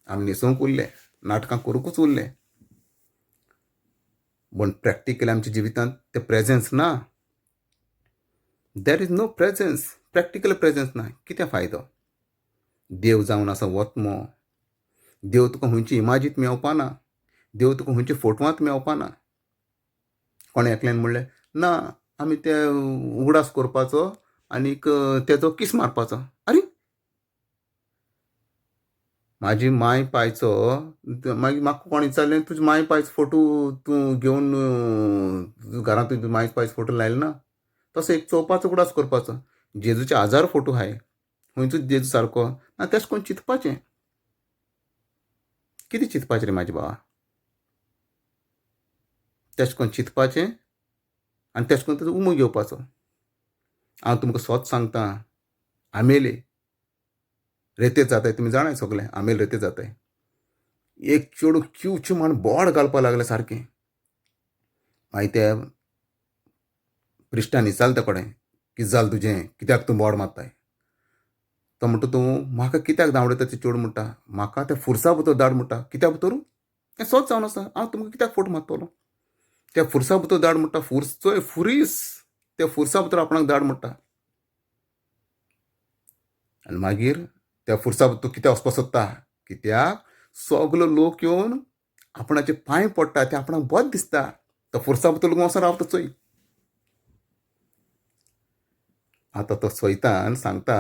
आमी न्हेसोवंक उरले, नाटकां करूंकूच उरले, पूण प्रॅक्टिकली आमच्या जिवितांत तें प्रेजेन्स ना. There is no presence, practical presence ना. कितें फायदो? देव जावन आसा वतमो. देव तुका खंयची इमाजीत मेवपा ना, देव तुका खंयच्या फोटवांत मेवपा ना. कोणें एकल्यान म्हणलें ना, आमी ते उगडास करपाचो आनीक तेजो कीस मारपाचो. आरे, म्हाजी माय पायचो, मागीर म्हाका कोण विचारलें, तुजे माय पायचो फोटो तूं घेवन घरांत तुजे माय पायचो फोटो लायलो ना? तसो एक चोवपाचो उगडास करपाचो. जेजूचे हजार फोटो आहाय, खंयचो जेजू सारको ना तेश कोन्न चिंतपाचें. कितें चिंतपाचें रे म्हाजे भावा? तेश कोन्न चिंतपाचें आनी तेश कोन्न ताजो उमो घेवपाचो. हांव तुमकां सोत सांगता, आमेले रेतेत जाताय, तुमी जाणाय सगळे आमेल रेतेत जाताय. एक चेडूं क्यूच म्हण बोड घालपाक लागलें सारकें. मागीर त्या प्रिस्टान विचारलें त्या कडेन, कितें जालें तुजें, कित्याक तूं बोड मारताय? तो म्हणटा, तूं म्हाका कित्याक धांवडयता? तें चेडूं म्हणटा, म्हाका त्या फुरसा भितर धाड म्हणटा. कित्या भितर? हें सोत जावन आसा, हांव तुमकां कित्याक फोट मारतलो? त्या फुरसा भितर धाड म्हणटा. फुर्स चोय, फुरीस, त्या फुरसा भितर आपणाक धाड म्हणटा. आनी मागीर त्या फुरसा भितर तूं कित्याक वचपाक सोदता? कित्याक सगलो लोक येवन आपणाचे पांय पडटा ते आपणाक बरें दिसता. तो फुरसा भितर लोक वचोन रावता चोय. आतां तो सैतान सांगता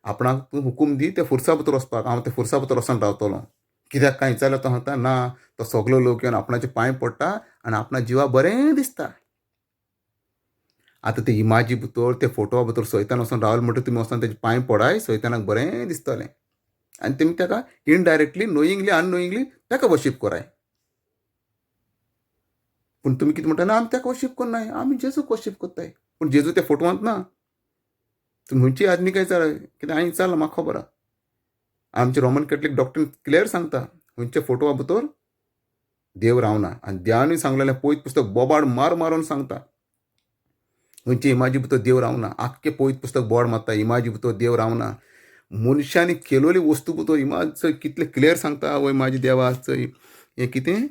आपणाक, तूं हुकूम दी त्या फुरसा भितर वचपाक, हांव त्या फुरसा भितर वचोन रावतलो. कित्याक कांय विचारल्यार तो सांगता, ना, तो सगलो लोक येवन आपणाचे पांय पडटा आनी आपणा जिवा बरें दिसता. आतां ते इमाजी भितर, ते फोटवा भितर सैतान वचोन रावले म्हणटकीर तुमी वचोन तेजे पांय पडाय, सैतानाक बरें दिसतलें. आनी तुमी ताका इनडायरेक्टली, नोयिंगली, अननोयिंगली ताका वर्शीप कराय. पूण तुमी कितें म्हणटा? ना, आमी ताका वर्शीप करनाय, आमी जेजूक वर्शीप करताय. पूण जेजू त्या फोटवांत ना. तुमी खंयची आदमी काय विचाराय, कित्याक हांवें विचारलां, म्हाका खबर आहा. आमचे रोमन कॅथलीक डॉक्ट्रीन क्लियर सांगता, खंयच्या फोटवा भितर देव रावना. आनी देवानूय सांगलेलें, पवित्र पुस्तक बोबाड मार मारून सांगता, खंयचे इमाजी भितर देव रावना. आख्खें पवित्र पुस्तक बोड मारता, इमाजी भितर देव रावना. मनशांनी केलोली वस्तू भितर इमाज चोय कितले क्लियर सांगता. वय म्हाजे देवा, चोय हें कितें,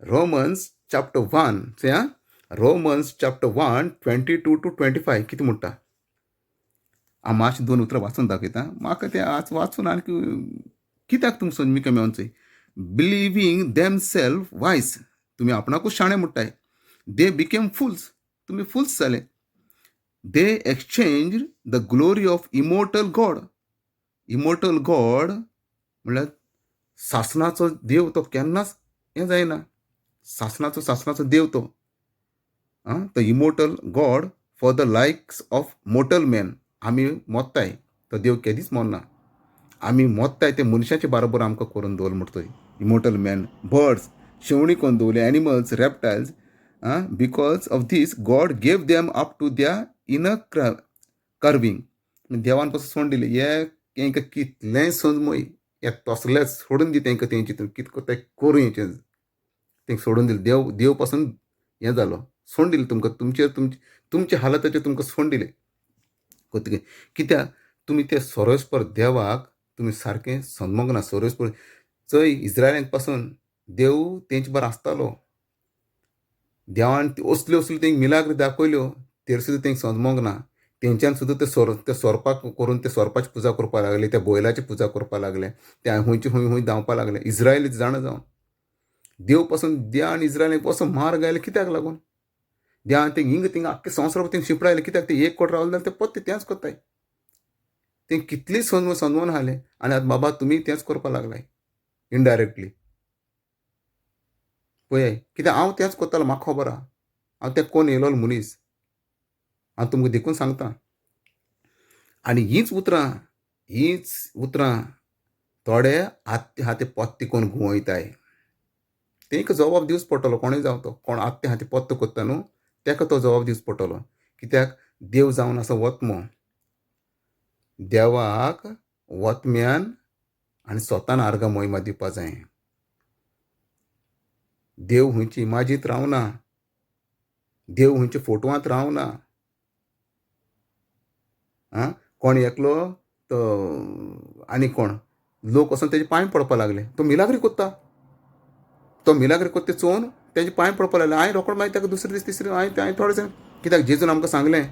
रोमन्स चॅप्टर 1, चोय आं, रोमन्स चॅप्टर 1 22 टू 25 कितें म्हणटा. हांव मातशें दोन उतरां वाचून दाखयता. म्हाका तें आज वाचून आनी कित्याक तुमकां संद मेळोन चोय. बिलिवींग देम सेल्फ वायज, तुमी आपणाकूच शाणे म्हणटाय. दे बिकेम फुल्स, तुमी फुल्स जाले. They exchange the glory of immortal God. Immortal God म्हणल्यार सासणाचो देव, तो केन्नाच हें जायना, सासणाचो सासणाचो देव तो. आं, the immortal God for the likes of mortal man. आमी मोत्ताय, तो देव केदीच मोरना. आमी मोत्ताय ते मनशाचे बारोबर आमकां करून दवरलो म्हणटा. इमोर्टल मॅन, बर्ड्स, शेवणी कोन्न दवरली, एनिमल्स, रेप्टायल्स. आं, because of this God gave them up to their inner craving. देवान पासून सोडून दिले हे तेंकां कितलेंय संजमय हे तसलेच सोडून दी तेंकां, तेंचे कितें करताय करूं हेचें, तेंकां सोडून दिलें. देव देव पासून हें जालो, सोडून दिलें तुमकां, तुमचेर तुमच्या हालताचेर तुमकां सोडून दिलें. कित्याक तुमी ते सोरोस्पर देवाक तुमी सारकें समजूंक ना. सोरोस्पर चोय, इज्रायलांक पासून देव तेंचे बरो आसतालो. देवान असल्यो असल्यो तेंकां मिलाग्र दाखयल्यो, तेर सुद्दां तेंकां समजूंक ना. तेंच्यान सुद्दां ते सोर त्या सोरपाक करून ते सोरपाची पुजा करपाक लागले, त्या बैलाची पुजा करपाक लागले, ते खंयचे खंय खंय धांवपाक लागले. इज्रायली जाणा जावन देव पासून देवान इज्रायलांक असो मार्ग आयलो कित्याक लागून? देवान ते हिंग थिंगा आख्खे संवसार तेंकां शिंपडायले कित्याक? ते एक कोट रावले जाल्यार ते परते तेंच करताय. ते कितली समजून आसले. आनी आतां बाबा तुमी तेंच करपाक लागलाय इनडायरेक्टली. पळय, कित्याक हांव तेंच करतालो, म्हाका खबर आहा. हांव तें कोण येयलोलो मनीस, हांव तुमकां देखून सांगता. आनी हींच उतरां, हींच उतरां थोडे आत्ते हाते पत्ते कोन्न घुंवयताय. तेंकां जबाब दिवचो पडटलो. कोणूय जावं, तो कोण आत्ते हाते पत्तो करता न्हू, तेका तो जबाब दिवचो पडटलो. कित्याक देव जावन आसा वतमो. देवाक वतम्यान आनी स्वतान आर्गां मोहिमा दिवपा जाय. देव खंयची इमाजींत रावना, देव खंयच्या फोटवांत रावना. आं, कोण एकलो तो आनी कोण लोक वचोन तेजे पांय पडपाक लागले. तो मिलाग्री कोत्ता, तो मिलाग्री कोत्ता ते चोवन तेजे पांय पडपाक लागले. हांवें रोकडो मागीर ताका दुसरे दीस, तिसरे हांवें हांवें थोडे, कित्याक जेजून आमकां सांगलें,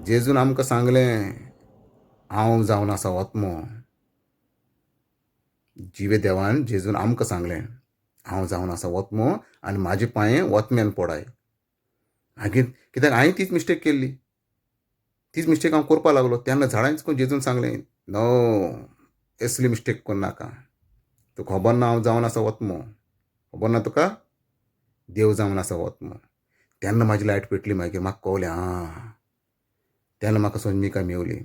जेजून आमकां सांगलें, हांव जावन आसा ओत्मो. जिवे देवान जेजून आमकां सांगलें, हांव जावन आसा ओत्मो आनी म्हाजे पांये ओतम्यान पडाय. मागीर कित्याक हांवें तीच मिस्टेक केल्ली, तीच मिस्टेक हांव करपाक लागलो तेन्ना झाडांच जेजून सांगलें, नो, असली मिस्टेक करनाका. तुका खबर ना हांव जावन आसा ओत्मो? खबर ना तुका? देव जावन आसा ओत्मो. तेन्ना म्हाजी लायट पेटली. मागीर म्हाका कळ्ळें आं, तेन्ना म्हाका समजिकाय मेवली.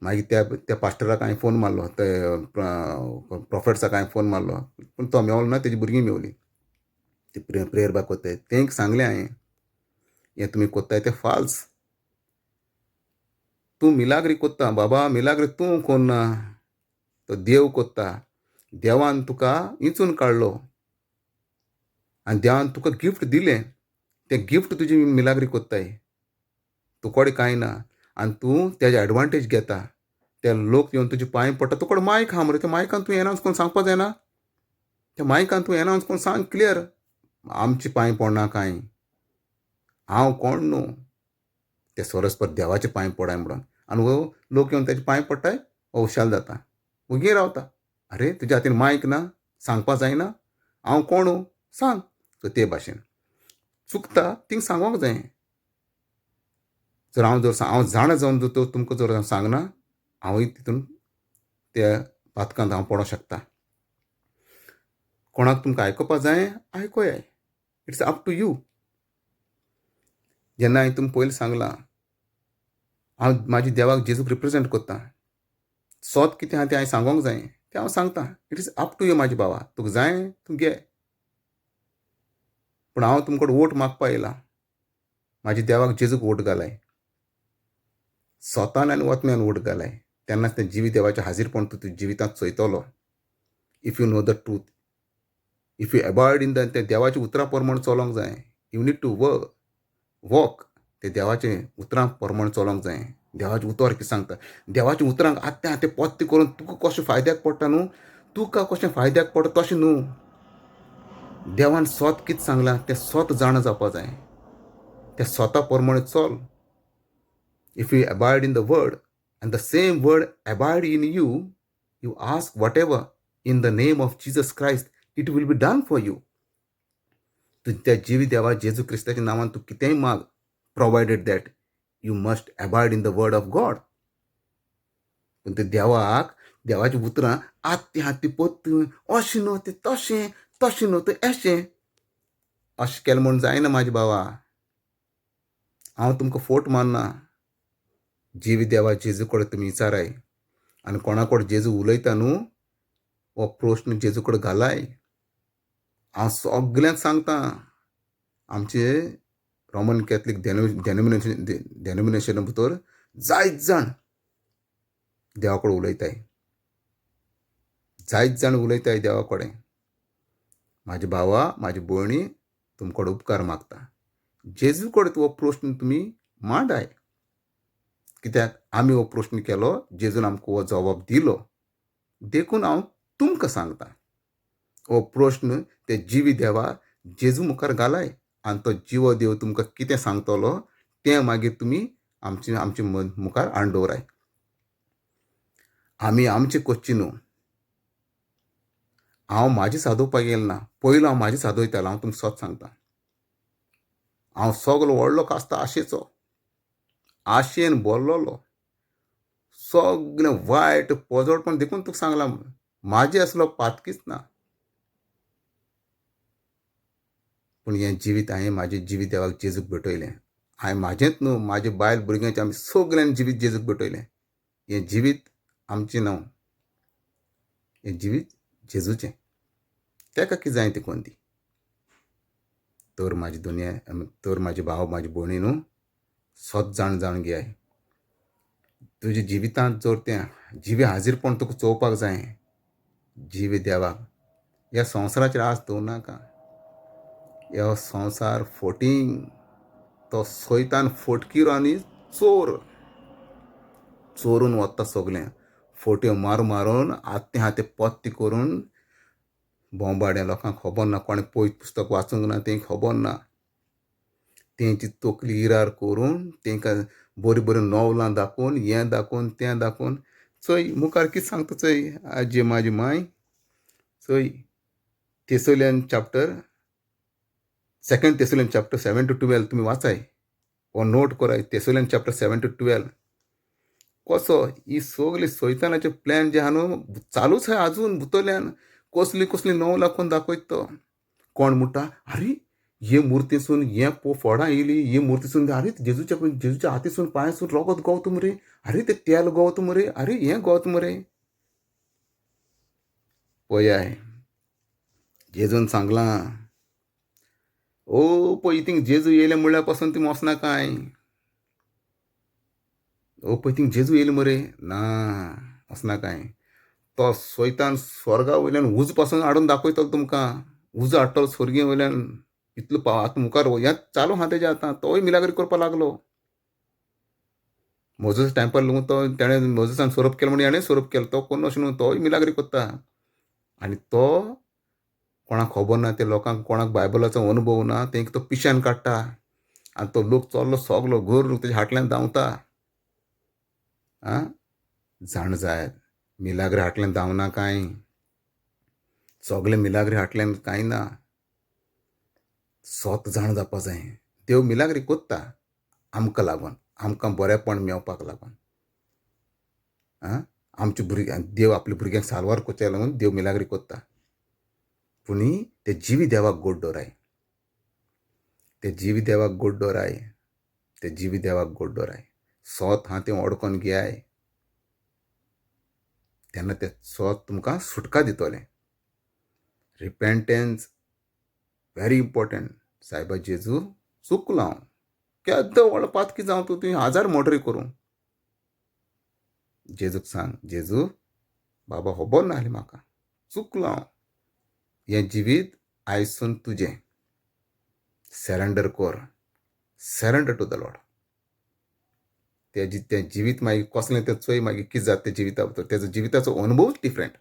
मागीर त्या त्या पास्टराक हांवें फोन मारलो, ते प्रोफेट्साक हांवें फोन मारलो, पूण तो मेवलो ना, तेजी भुरगीं मेवलीं. ती प्रेयर बाग कोत्ताय तेंक सांगलें हांवें, हें तुमी कोत्ताय तें फाल्स. तूं मिलाग्री कोत्ता बाबा, मिलाग्री तूं कोन्ना, तो देव कोत्ता. देवान तुका इंचून काडलो आनी देवान तुका गिफ्ट दिलें, तें गिफ्ट तुजी मिलाग्री कोत्ताय, तुकोडे कांय ना आनी तूं तेजे एडवांटेज घेता. ते लोक येवन तुजे पांय पडटा, तुकोडे मायक आहा मरे, त्या मायकान तूं एनावन्स करून सांगपा जायना? त्या मायकान तूं एनावन्स करून सांग क्लियर, आमचे पांय पडना कांय, हांव कोण न्हू, ते सोरसपर देवाचे पांय पडाय म्हणून. आनी हो लोक येवन तेजे पांय पडटाय, हो हुशाल जाता, वगी रावता. अरे तुज्या हातीन मायक ना, सांगपा जायना, हांव कोण सांग. सो ते भाशेन चुकता थिंग सांगोंक जाय. जर हांव जर हांव जाणा जावन जर तुमकां जर हांव सांगना, हांवूय तितून त्या पातकांत हांव पडोंक शकता. कोणाक तुमकां आयकुपा जाय आयकोया, it's up to you. जेन्ना हांवें तुमकां पयलीं सांगलां, हांव म्हाज्या देवाक जेजूक रिप्रेजेंट करता, सोत कितें आहा तें हांवें सांगोंक जाय, तें हांव सांगता. It is up to you म्हाजे बाबा, तुका जाय तूं घे, पूण हांव तुमकां वोट मागपा येयला, म्हाज्या देवाक जेजूक वोट घालाय, सोतान आनी वतम्यान वोट घालाय, तेन्नाच तें जिवी देवाचें हाजीरपण तूं तुज्या जिवितांत चोयतलो. If you know the truth, if you avoid in the ते देवाच्या उतरां प्रमाण चलोंक जाय. You need to work walk ते देवाचें उतरां प्रमाण चलोंक जाय. देवाचें उतर कितें सांगता, देवाच्या उतरांक आत्तें आत्तें पत्तें करून तुका कशें फायद्याक पडटा न्हू, तुका कशें फायद्याक पडटा तशें न्हू. देवान सोत कितें सांगलां तें सोत जाणा जावपा जाय, त्या सोता प्रमाणे चल. If you abide in the word and the same word abide in you, you ask whatever in the name of Jesus Christ, it will be done for you. तूं त्या जिवी देवा जेजू क्रिस्ताच्या नांवान तूं कितेंय माग, provided that you must abide in the word of God. पूण ते देवाक देवाची उतरां आत्ती हाती पोत्त अशें न्हू तें तशें, तशें न्हू तें अशें, अशें केलें म्हूण जायना म्हाजे भावा. हांव तुमकां फोट मारना. जिवी देवा जेजू कडेन तुमी विचाराय आनी कोणा कडेन जेजू उलयता न्हू हो प्रस्न जेजू कडेन घालाय. हांव सगल्यांक सांगता, आमचे रोमन कॅथलीक डेनोमिनेशना भितर जायत जाण देवा कडेन उलयताय, जायत जाण उलयताय देवा कडेन. म्हाजे भावा म्हाजे भयणी तुमकां उपकार मागता, जेजू कडेन हो प्रस्न तुमी मांडाय. कित्याक आमी हो प्रस्न केलो, जेजून आमकां हो जवाब दिलो, देखून हांव तुमकां सांगता हो प्रस्न ते जिवी देवा जेजू मुखार घालाय आनी तो जिवो देव तुमकां कितें सांगतलो तें मागीर तुमी आमचे आमचे मुखार हाडून दवराय. आमी आमचें करचें न्हू. हांव म्हाजें सादोवपाक येयलें ना, पयलो हांव म्हाजें सादयतालो. हांव तुमकां सत सांगता, हांव सगलो व्हडलो कास्ता आशेचो, आशेन भरलेलो, सगलें वायट पोजोडपण. देखून तुका सांगलां, म्हाजें असलो पातकीच ना. पूण हें जिवीत हांवें म्हाजें जिवीत देवाक जेजूक भेटयलें. हांवें म्हाजेंच न्हू, म्हाजे बायल भुरग्यांचें आमी सगल्यांनी जिवीत जेजूक भेटयलें. हें जिवीत आमचें न्हू, हें जिवीत जेजूचें. तेका कितें जाय तें कोन्न दी. तर म्हाजी दुनिया, तर म्हाजे भाव म्हाजी भयणी न्हू, सत जाण जावन घेयाय. तुज्या जिवितांत जर तें जिवें हाजीरपण तुका चोवपाक जाय, जिवी देवाक ह्या संवसाराचेर आस दवरनाका. ह्यो संवसार फोटींग, तो सैतान फोटकिरो आनी चोर, चोरून वता सगलें, फोट्यो मारून मारून आत्तें आहा तें पत्ते करून बोंबाडे. लोकांक खबर ना, कोणें पयत पुस्तक वाचूंक ना, तेंकां खबर ना. तेंची तकली इरार करून तेंकां बरीं बरीं नोवलां दाखोवन, हें दाखोवन तें दाखोवन, चोय मुखार कितें सांगता चोय आजी म्हाजी मांय. चोय Thessalonian chapter, second Thessalonian chapter 7 to 12 तुमी वाचाय, हो नोट कराय. थेसोलियन चॅप्टर 7 to 12 कसो ही सगली सैतानाचे प्लॅन जे आहा न्हू चालूच आहा आजून भितरल्यान. कसली कसली नवलां कोन्न दाखयता तो. कोण म्हणटा, आरे हे मुर्तीसून हे फोडां येयली, ही मुर्तीसून, आरे जेजूच्या जेजूच्या हातीसून पांयसून रोगत गवता मरे, आरे तें तेल गवता मरे, आरे हें गवता मरे. पळयाय जेजून सांगलां, ओ पळय थिंग जेजू येयले म्हणल्यार पासून ती वचना कांय. ओ पळय थिंग जेजू येयले मरे, ना वचना कांय. तो सैतान स्वर्गा वयल्यान उजो पासून हाडून दाखयतलो तुमकां, उजो हाडटलो स्वर्गे वयल्यान, इतलो आतां मुखार हें चालू आहा तेजें आतां. तोय मिलाग्री करपाक लागलो. मोजस टायमार लागून तो तेणें मोजसान सोरोप केलो म्हणून हेणें सोरोप केलो, तो कोण अशें न्हू, तोय मिलाग्री करता. आनी तो कोणाक खबर ना, ते लोकांक कोणाक बायबलाचो अनुभव ना, तेंका तो पिश्यान काडटा. आनी तो लोक चल्लो सगलो घर तेज्या फाटल्यान धांवता. आं, जाण जायात, मिलाग्री फाटल्यान धांवना कांय, सगले मिलाग्री फाटल्यान कांय ना. सोत जाण जावपा जाय. देव मिलाग्री कोत्ता आमकां लागून, आमकां बरेंपण मेवपाक लागून. आं, आमच्या भुरग्यांक देव आपल्या भुरग्यांक साल्वार करच्या लागून देव मिलाग्री कोत्ता. पूण ते जिवी देवाक गोड दवराय, ते जिवी देवाक गोड दवराय, ते जिवी देवाक गोड दवराय. सोत आहा तें ओडकोन घेयाय, तेन्ना तें सोत तुमकां सुटका दितलें. रिपेंटन्स व्हेरी इम्पोर्टंट. सायबा जेजू चुकलो हांव, केदो व्हडलो पातकी जावं तूं, तुवें हजार मर्डरी करूं, जेजूक सांग, जेजू बाबा खबर नासली म्हाका, चुकलो हांव, हें जिवीत आयजसून तुजें, सरेंडर कर, सरेंडर टू the Lord. तें जिवीत मागीर कसलें तें चोय, मागीर कितें जाता तें जिविता भितर, तेजो जिविताचो अनुभवूच डिफरंट.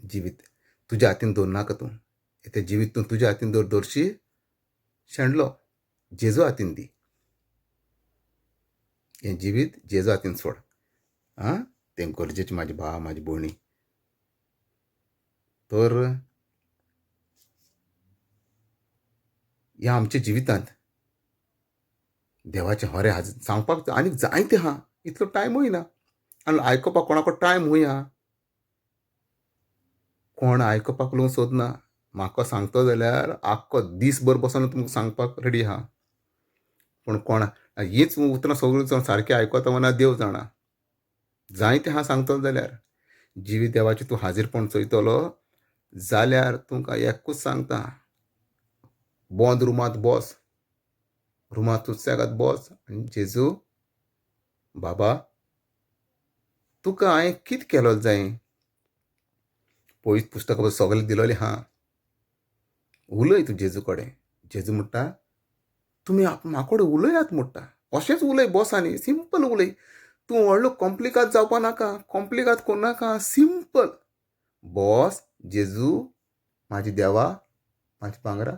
जिवीत तुज्या हातीन दवरनाका तूं, तें जिवीत तूं तुज्या हातीन दवरशी शेणलो, जेजू हातीन दी, हें जिवीत जेजू हातीन सोड. आं, तें गरजेचें म्हाजे भाव म्हाजी भयणी. तर ह्या आमच्या जिवितांत देवाचें हरें आज सांगपाक आनीक जायतें आहा, इतलो टायमूय ना, आनी आयकुपाक कोणाको टायमूय आहा, कोण आयकुपाक लोक सोदना. म्हाका सांगता जाल्यार आख्खो दीसभर बसून तुमकां सांगपाक रेडी आहा, पूण कोण हीच उतरां सगळीं सारकीं आयकता ना देव जाणा. जायतें आहा सांगतलो जाल्यार, जिवी देवाचें तूं हाजीरपण चोयतलो जाल्यार तुमकां एकूच सांगता, बंद रुमांत बस, रुमांत सुसेगाद बस आनी जेजू बाबा तुका हांवें कितें केलो जाय, पयस पुस्तकां सगळें दिलोलें आहा, उलय तूं जेजू कडेन. जेजू म्हणटा तुमी म्हाकोडे उलयात म्हणटा, अशेंच उलय बस आनी सिंपल उलय, तूं व्हडलो कॉम्प्लिकाद जावपा नाका, कॉम्प्लिकाद करनाका, सिंपल बस, जेजू म्हाजे देवा म्हाजे भांगरा,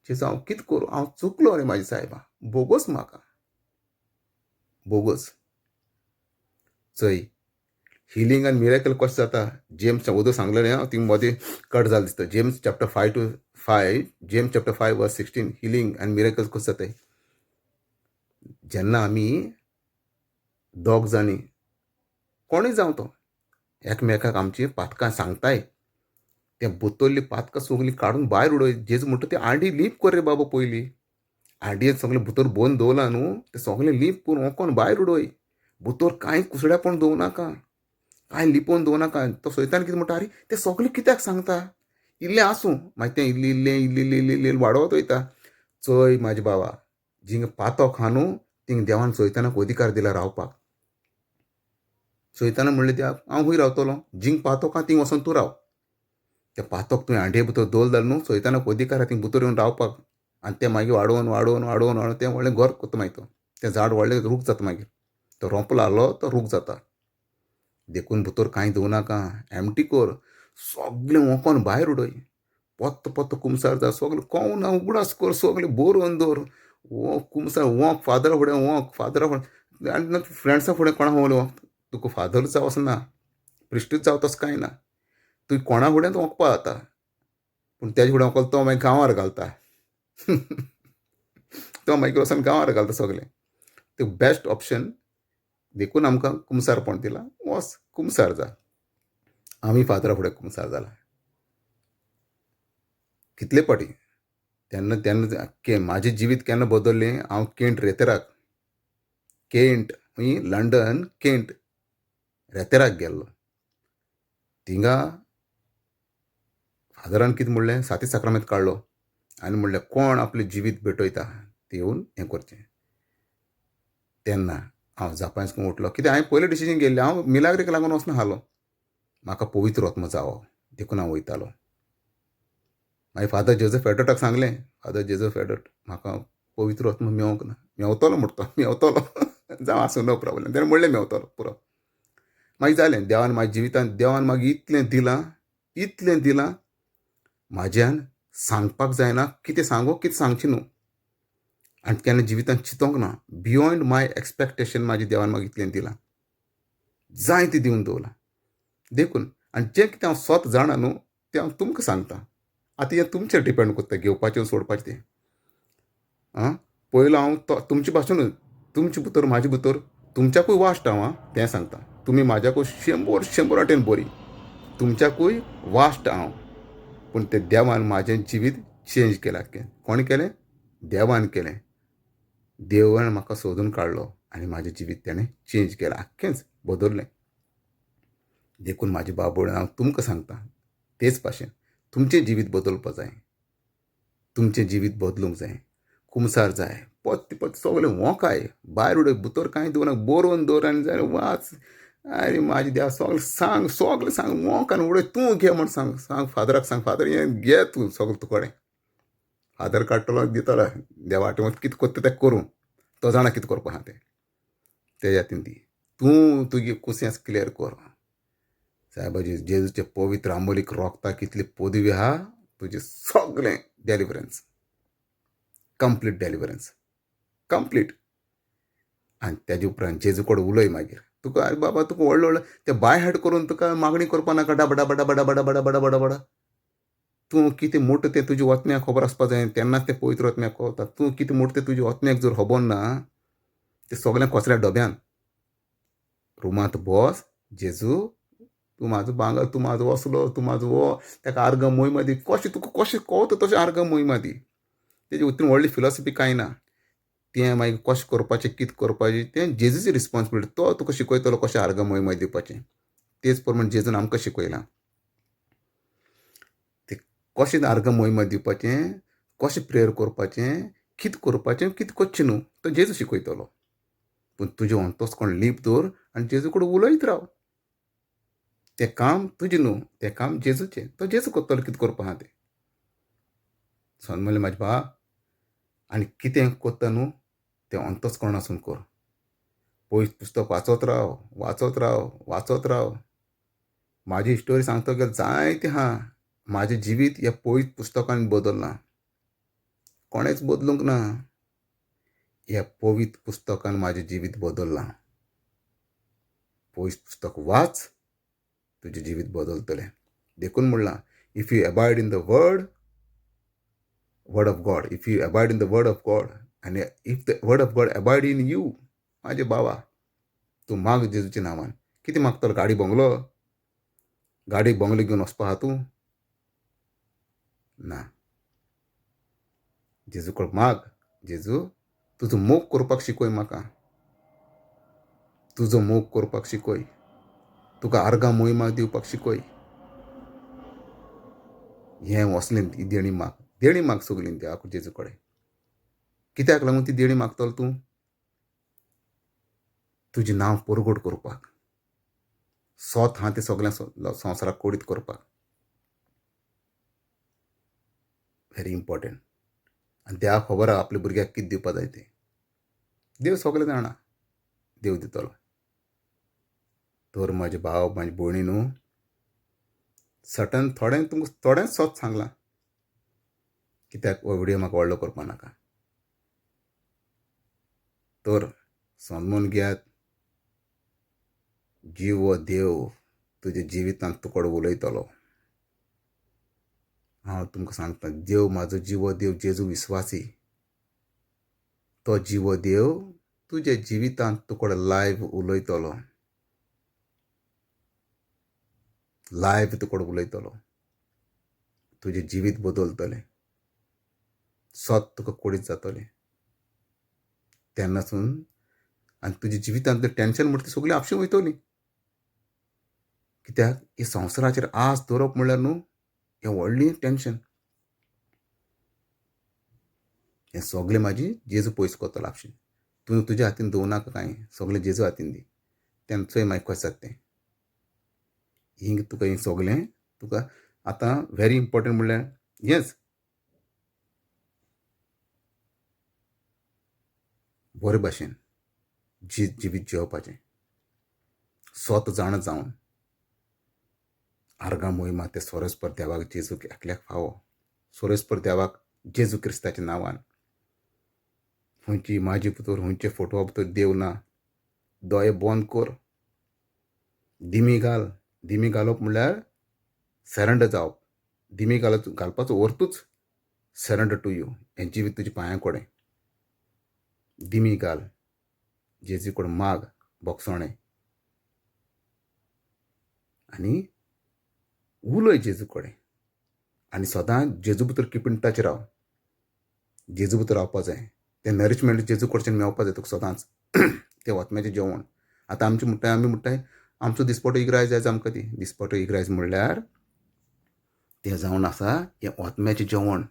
जेजू हांव कितें करूं, हांव चुकलो रे म्हाज्या सायबा, बोगोस म्हाका, बोगोस. चोय हिलींग आनी मिराकल कशें जाता, जेम्स वोदोळ सांगलेलें हांव, थिंग मदीं कट जालें दिसता. James chapter 5 to 5, James chapter 5 verse 16, healing आनी मिराकल्स कशें जाताय. जेन्ना आमी दोग जाणी कोणूय जावं तो एकमेकाक आमची पातकां सांगताय, तें बोतल्ली पातकां सगलीं काडून भायर उडय. जेजू म्हणटा ती आंडी लीप कर रे बाबा, पयलीं आंडयेन सगळें भितर बोन दवरलां न्हू, तें सगळें लीप करून ओंकोन भायर उडय, भितर कांय कुसड्यापण दवरूं नाका, कांय लिपोवन दवरूं नाका. तो सैतान कितें म्हणटा, आरे तें सगळें कित्याक सांगता, इल्लें आसूं, मागीर तें इल्लें इल्लें इल्लें इल्लें इल्लें इल्लें वाडोवत वयता. चोय म्हाजे बाबा, जिंग पातक आहा न्हू थिंग देवान सैतानाक अधिकार दिला रावपाक. सैताना म्हणलें देवाक, हांव खूंय रावतलो, जिंग पातक आहा थिंग वचोन तूं राव. तें पातक तुवें हांडये भितर दवरलें जाल्यार न्हू सैतानाक अधिकार आहा थिंग भितर येवन रावपाक, आनी तें मागीर वाडोवन वाडोवन वाडोवन वाडोवन तें व्हडलें घर करता. मागीर तो तें झाड व्हडलें रूख जाता, मागीर तो रोंपो लायलो तो रूख जाता. देखून भितर कांय दवरूं नाका, एमटी कर, सगळें ओंकोन भायर उडय, पत्तो पत्तो कुमसार जा, सगळें कोव ना उगडास कर, सगळें बरोवन दवर, कुमसार वोंक फादरा फुडें, वोंक फादरा फुडें, आनी फ्रेंड्सां फुडें कोणा उलोवंक, तुका फादर जावं वचना, प्रिस्टूच जावं तसो कांय ना, तुवें कोणा फुडें वोंकपा जाता, पूण तेजे फुडें वोंकलो तो मागीर गांवार घालता, तो मागीर वचोन गांवार घालता सगळें. तें बेस्ट ऑप्शन. देखून आमकां कुमसारपण दिलां, वच कुमसार जा. आमी फादरा फुडें कुमसार जाला कितले पाटी, तेन्ना तेन्ना म्हाजें जिवीत केन्ना बदल्लें, हांव केंट रेतेराक, केंट खंय लंडन केंट रेतेराक गेल्लो. थिंगा फादरान कितें म्हणलें, साती साक्रामेंत काडलो आनी म्हणलें कोण आपलें जिवीत भेटयता तें येवन हें करचें. तेन्ना हांव जापांयस उठलो, कित्याक हांवें पयलें डिसिजन घेयल्लें, हांव मिलाग्रीक लागून वचना आसलो, म्हाका पवित्र आत्मो जावो देखून हांव वयतालो. मागीर फादर जोजफ एडोटाक सांगलें, फादर जोजफ एडोट म्हाका पवित्र आत्मो मेवोंक ना, मेवतलो म्हणटा तो, मेवतलो जावं आसूं नो प्रोब्लेम, तेणें म्हणलें मेवतलो पुरो. मागीर जालें, देवान म्हाज्या जिवितांत देवान मागीर इतलें दिलां, इतलें दिलां म्हाज्यान सांगपाक जायना, कितें सांगू कितें सांगचें न्हू, आनी केन्ना जिवितांत चिंतोंक ना, बियोंड my expectation म्हाज्या देवान म्हाका इतलें दिलां, जाय तें दिवन दवरलां. देखून आनी जें कितें हांव स्वता जाणा न्हू तें हांव तुमकां सांगता. आतां हें तुमचेर डिपेंड करता घेवपाचें सोडपाचें तें. आं पयलो हांव तो तुमचे भाशेनूच, तुमचे भितर म्हाजे भितर तुमच्याकूय वाश्ट हांव, आं तें सांगता, तुमी म्हाज्याकूय शंबर शंबर वाटेन बरी, तुमच्याकूय वाश्ट हांव, पूण तें देवान म्हाजें जिवीत चेंज केलां. कोणें केलें? देवान केलें. देवान म्हाका सोदून काडलो आनी म्हाजें जिवीत तेणें चेंज केलां, आख्खेंच बदल्लें. देखून म्हाजे बाबड हांव तुमकां सांगता तेच भाशेन तुमचें जिवीत बदलपा जाय, तुमचें जिवीत बदलूंक जाय, कुमसार जाय, पत्ते पत्ते सगळें वोंकाय भायर उडय, भितर कांय दवरना, बरोवन दवर आनी जाय वाच. आरे म्हाजे देवा सगळें सांग, सगळें सांग, वोंक आनी उडय, तूं घे म्हण सांग, सांग फादराक सांग, फादर हें घे तूं सगळें तुकडे. फादर काडटलो दितलो देवा तूं कितें करता तें करूं, तो जाणा कितें करपा आहा तें, तेज्या हातीन दी, तूं तुगे कुसेंस क्लियर कर. सायबाजी जेजूचे पवित्र आमोलीक रोगताक इतली पदवी आहा, तुजें सगळें डेलिवरन्स, कंप्लीट डेलिवरन्स, कंप्लीट. आनी तेजे उपरांत जेजू कडेन उलय मागीर तुका, आरे बाबा तुका व्हडलो व्हडलो तें बाय हार्ट करून तुका मागणी करपा नाका, डबा डबा डबा डबा डबा डबा डबा डबा. तूं कितें मोठो तें तुज्या वतन्याक खबर आसपा जाय, तेन्नाच तें पवित्र वतन्याक कळटा. तूं कितें मोठो तें तुज्या वतन्याक जर खबर ना, तें सगळें कचऱ्या डब्यान. रुमांत बस, जेजू तूं म्हाजो भांगर, तूं म्हाजो असलो, तूं म्हाजो हो, ताका आर्गां मोहिमा दी, कशें तुका कशें कळटा तशें आर्गां मोहिमा दी. तेजी उतरून व्हडली फिलॉसॉफी कांय ना. तें मागीर कशें करपाचें कितें करपाचें तें जेजूची रिस्पोन्सिबिलिटी, तो तुका शिकयतलो कशें आर्गां मोहिमा दिवपाचें. तेच प्रमाण जेजून आमकां शिकयलां तें कशें आर्गां मोहिमा दिवपाचें, कशें प्रेयर करपाचें, कितें करपाचें कितें करचें न्हू, तो जेजू शिकयतलो. पूण तुजें अंतस्कर्ण लीप दवर आनी जेजू कडेन उलयत राव. तें काम तुजें न्हू, तें काम जेजूचें, तो जेजू करतलो कितें करपा आहा तें. समजलें म्हाजे बा? आनी कितें करता न्हू तें अंतस्कर्णासून कर. पयस पुस्तक वाचत राव, वाचत राव, वाचत राव. म्हाजी स्टोरी सांगता गेल्यार जायती आहा. म्हाजें जिवीत ह्या पयस पुस्तकान बदल्लां, कोणेंच बदलूंक ना. ह्या पवित्र पुस्तकान म्हाजें जिवीत बदल्लां. पयस पुस्तक वाच, तुजें जिवीत बदलतलें. देखून म्हणलां, if you abide in the word, word of God, if you abide in the word of God, आनी if the word of God abide in you, म्हाजे बाबा तूं माग जेजूच्या नांवान. कितें मागतलो? गाडी बंगलो? गाडी बंगलो घेवन वचपा आहा तूं? ना. जेजू कडेन माग, जेजू तुजो मोग करपाक शिकय म्हाका, तुजो मोग करपाक शिकय, तुका आर्गां मोहिमा दिवपाक शिकय. हें वसलें देणी माग, देणी माग सगळीं देवाक जेजू कडेन. कित्याक लागून ती देणी मागतलो तूं? तुजें नांव परगट करपाक, सोत आहा तें सगळ्यां संवसाराक कोडीत करपाक. Very important. आनी देवाक खबर आहा आपल्या भुरग्याक कितें दिवपा जाय तें. देव सगळें जाणा, देव दितलो. तर म्हाजे भाव म्हाजे भयणी न्हू, सटन थोडें तुमकां थोडेंच सत सांगलां, कित्याक हो व्हिडियो म्हाका व्हडलो करपा नाका. तर समजून घेयात, जीव हो देव तुज्या जिवितांत तुकडो उलयतलो. हांव तुमकां सांगता, देव म्हाजो जिवो देव जेजू विस्वासी, तो जिवो देव तुज्या जिवितांत तुकडो लायव्ह उलयतलो, लायव्ह तुकडो उलयतलो, तुजें जिवीत बदलतलें. सत तुका कोडीत जातलें तेन्नासून आनी तुज्या जिवितांतलें टेंशन म्हणटा ती सगळीं आपशीं वयतली. कित्याक हे संवसाराचेर आस दवरप म्हणल्यार न्हू हें व्हडलें टेंशन. हें सगळें म्हाजी जेजू पयस करतलो आपशीं. तूं तुज्या हातीन दवरूं नाका कांय, सगळें जेजू हातीन दी. तेन्ना चोय मागीर कशें जाता तें. हिंग तुका हें सगळें तुका आतां व्हेरी इम्पोर्टंट म्हणल्यार हेंच बरे भाशेन जिवीत जियेवपाचें, स्वत जाणा जावन आर्गां मोहिमा ते सोरेस्पर देवाक जेजूक एकल्याक फावो, सोरेस्पर देवाक जेजू क्रिस्ताच्या नांवान. खंयची म्हाजी भितर खंयचे फोटवा भितर देव ना. दोळे बंद कर, दिमी घाल. दिमी घालप म्हणल्यार सरेंडर जावप. दिमी घालपाचो अर्थूच सरेंडर टू you. हें जिवीत तुज्या पांयां कडेन. दिमी घाल, जेजू कडेन माग भोगसणें आनी उलय जेजू कडेन. आनी सदांच जेजू भितर कीप इन टच राव. जेजू भितर रावपा जाय. तें नरिशमेंट जेजू कडच्यान मेळपा जाय तुका सदांच. तें ओतम्याचें जेवण. आतां आमचें म्हणटाय, आमी म्हणटाय आमचो दिसपटो इग्रायज जाय आमकां ती. दिसपटो इग्रायज म्हणल्यार तें जावन आसा हें ओतम्याचें जेवण.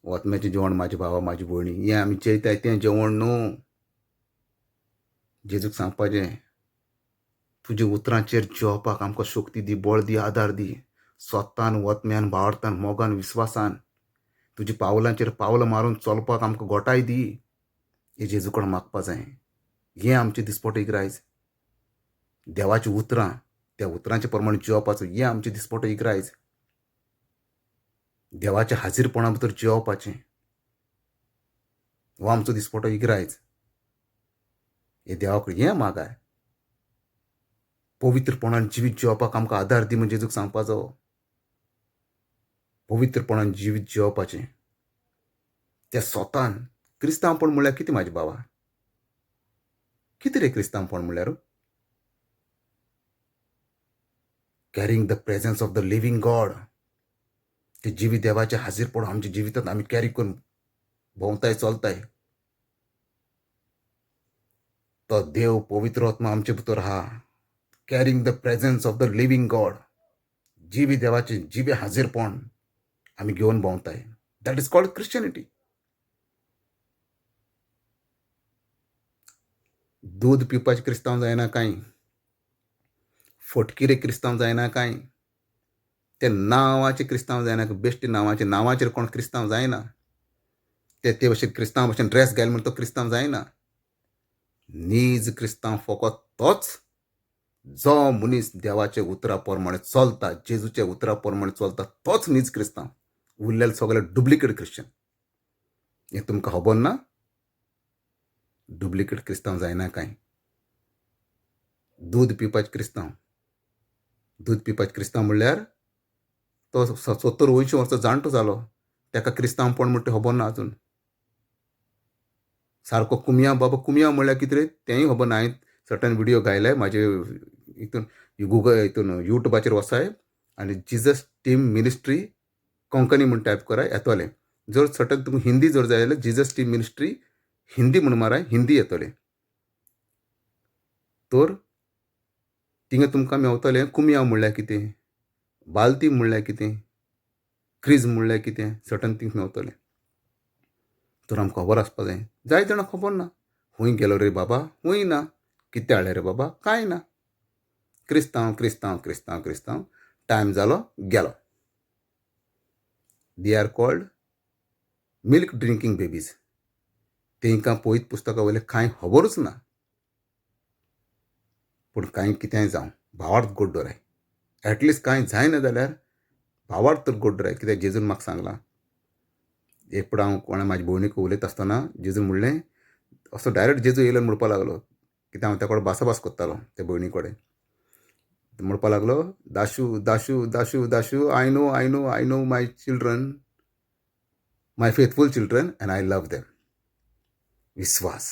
ओतम्याचें जेवण म्हाजे भावा म्हाजी भयणी, हें आमी जेयताय तें जेवण न्हू. जेजूक सांगपाचें तुज्या उतरांचेर जेवपाक आमकां शक्ती दी, बळ दी, आदार दी. स्वतान ओतम्यान भावार्थान मोगान विस्वासान तुज्या पावलांचेर पावलां मारून चलपाक आमकां गोटाय दी. हें जेजू कडेन मागपा जाय. हें आमचें दिसपटो इग्रायज. देवाचीं उतरां त्या उतरांचे प्रमाणे जियोवपाचो हें आमचें दिसपटो इग्रायज. देवाच्या हाजीरपणा भितर जियोवपाचें हो आमचो दिसपटो इग्रायज. हे देवा कडेन हें मागाय. पवित्रपणान जिवीत जियोवपाक आमकां आदार दी म्हण जेजूक सांगपाचो. पवित्रपणान जिवीत जियोवपाचें त्या स्वतान. क्रिस्तांवपण म्हणल्यार कितें म्हाजे बाबा? कितें रे क्रिस्तांवपण म्हणल्यार? Carrying the presence of the living God. ते जिवीत देवाचें हाजीरपण आमच्या जिवितांत आमी कॅरी करून भोंवताय चलताय. तो देव पवित्र आत्मा आमचे भितर आहा. Carrying the presence of the living God. जिवी देवाचें जिवें हाजीरपण आमी घेवन भोंवताय. That is called Christianity. दूद पिवपाचें क्रिस्तांव जायना कांय, फटकिरे क्रिस्तांव जायना कांय, ते नांवाचे क्रिस्तांव जायना, बेश्टे नांवाचे नांवाचेर कोण क्रिस्तांव जायना. ते ते भशेन क्रिस्तांव भशेन ड्रेस घायल म्हण तो क्रिस्तांव जायना. नीज क्रिस्तांव फकत तोच जो मनीस देवाच्या उतरा प्रमाणे चलता, जेजूच्या उतरा प्रमाणे चलता, तोच नीज क्रिस्तांव. उरलेले सगळे डुप्लिकेट क्रिश्चन. हें तुमकां खबर ना? डुप्लिकेट क्रिस्तांव जायना कांय. दूद पिवपाचें क्रिस्तांव. दूद पिवपाचें क्रिस्तांव म्हणल्यार तो 70-80 वर्सां जाणटो जालो, ताका क्रिस्तांवपण म्हणटा तें खबर ना आजून. सारको कुमया बाबा, कुमया म्हणल्यार कितें रे तेंय खबर ना. हांवें सर्टन विडियो घायले म्हाजे हितून गुगल हितून युट्यूबाचेर वचाय आनी जिजस टीम मिनिस्ट्री कोंकणी म्हूण टायप कराय येतोलें. जर सर्टन तुमकां हिंदी जर जाय जाल्यार जिजस टीम मिनिस्ट्री हिंदी म्हूण माराय, हिंदी येतोलें. तर थिंगा तुमकां मेवतलें कुमया म्हणल्यार कितें, बालती म्हणल्यार कितें, क्रीज म्हणल्यार कितें, सर्टन थिंग्स मेवतलें. तर आमकां खबर आसपा जाय. जाय जाणां खबर ना. खूंय गेलो रे बाबा, खूंय ना. कितें हाडलें रे बाबा, कांय ना. क्रिस्तांव क्रिस्तांव क्रिस्तांव क्रिस्तांव, टायम जालो गेलो. They are called milk drinking babies. तेंकां पवित्र पुस्तका वयलें कांय खबरूच ना. पूण कांय कितेंय जावं, भावार्थ गोड दवराय. एटलिस्ट कांय जायना जाल्यार भावार्थ तर गोड दवराय. कित्याक जेजून म्हाका सांगलां, एक फावट हांव कोणा म्हाजे भयणीक उलयता आसतना जेजून म्हणलें, असो डायरेक्ट जेजू येयलो म्हणपाक लागलो. कित्याक हांव त्या कडेन भासाभास करतालो त्या भयणी कडेन. म्हणपाक लागलो, Dashu Dashu Dashu Dashu, I know I know I know my children, my faithful children and I love them. विस्वास,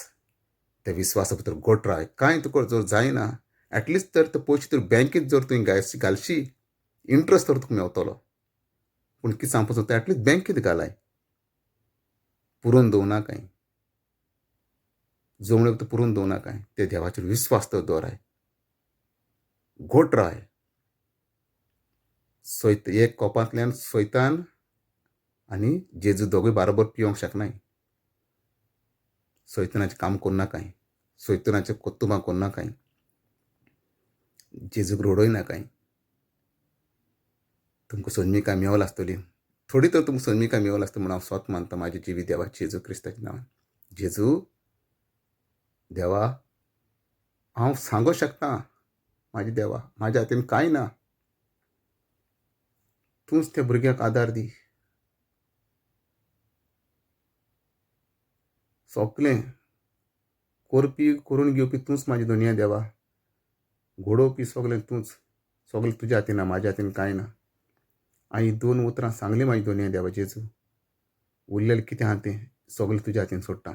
त्या विस्वासा भितर गोट राय. कांय तुका जर जायना एटलिस्ट तर ते पयशे तर बँकेत जर तुवें घालशी, इंट्रस्ट तर तुका मेवतलो. पूण कितें सांगपाक सोदता, एटलिस्ट बँकेत घालाय, पुरोवन दवरनाकाय, जमणेक तो पुरोवन दवरनाकाय. ते देवाचेर विस्वास तर दवराय, घोट राय. सैत एक कोपांतल्यान सैतान आनी जेजू दोगूय बाराबर पिवंक शकनाय. सैतानाचें काम करनाकाय, सैतानाचें कर्तुबां करनाकाय, जेजूक रडय नाकाय. तुमकां संदमिकाय मेवला आसतली, थोडी तर तुमकां संदमिकाय मेवला आसतली म्हूण हांव स्वत मानता म्हाजे जिवीत देवा जेजू क्रिस्ताच्या नांवान. जेजू देवा, हांव सांगूंक शकता म्हाज्या देवा, म्हाज्या हातीन कांय ना, तूंच त्या भुरग्याक आदार दी. सगलें करपी करून घेवपी तूंच म्हाजी दुनिया देवा, घडोवपी सगलें तूंच, सगलें तुज्या हातीन आहा, म्हाज्या हातीन कांय ना. हांवें दोन उतरां सांगलीं म्हाजी दुनिया देवा जेजू, उरलेलें कितें आहा तें सगलें तुज्या हातीन सोडटा.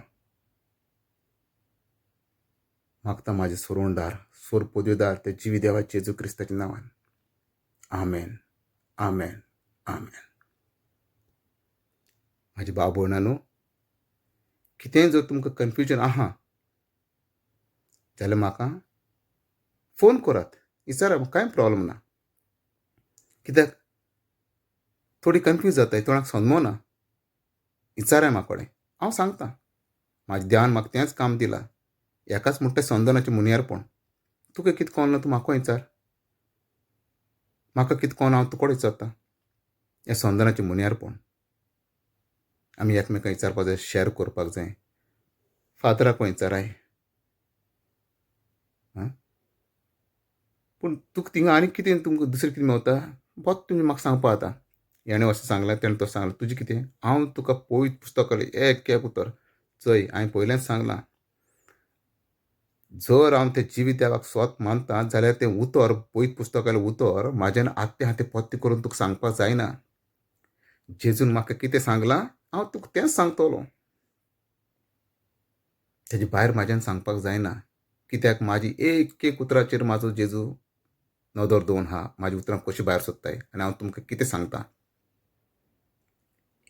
मागता म्हाजे सोरोणदार सोर पदवेदार त्या जिवी देवा जेजू क्रिस्ताच्या नांवान. आमेन, आमेन, आमेन. म्हाजे भाव भयणांनो, कितेंय जर तुमकां कन्फ्युजन आहा जाल्यार म्हाका फोन करात, विचारा, कांय प्रोब्लम ना. कित्याक थोडी कन्फ्यूज जाताय, कोणाक समजना, विचाराय म्हाका कडेन, हांव सांगता. म्हाज्या देवान म्हाका तेंच काम दिलां, एकाच म्हणटा संदनाचें मुनियारपण. तुका कितें कळना तूं म्हाका विचार, म्हाका कितें कळना हांव तुका विचारता. हें संदनाचें मुनियारपण. आमी एकमेकांक विचारपाक जाय, शेअर करपाक जाय. फादराक विचाराय, आं, पूण तुका थिंगा आनी कितें तुमकां दुसरें कितें मेवता बोत तुमी म्हाका सांगपा जाता. हेणें अशें सांगलें, तेणें तशें सांगलें, तुजें कितें? हांव तुका पवित्र पुस्तकांतलें एक एक उतर चोय, हांवें पयलेंच सांगलां, जर हांव तें जिवीत देवाक स्वत मानता जाल्यार तें उतर पवित्र पुस्तकांतलें उतर म्हाज्यान आत्ते हाते पत्ते करून तुका सांगपाक जायना. जेजून म्हाका कितें सांगलां हांव तुका तेंच सांगतलो, तेजे भायर म्हाज्यान सांगपाक जायना. कित्याक म्हाजी एक एक उतराचेर म्हाजो जेजू नदर दवरून आहा, म्हाजी उतरां कशीं भायर सोदताय आनी हांव तुमकां कितें सांगता.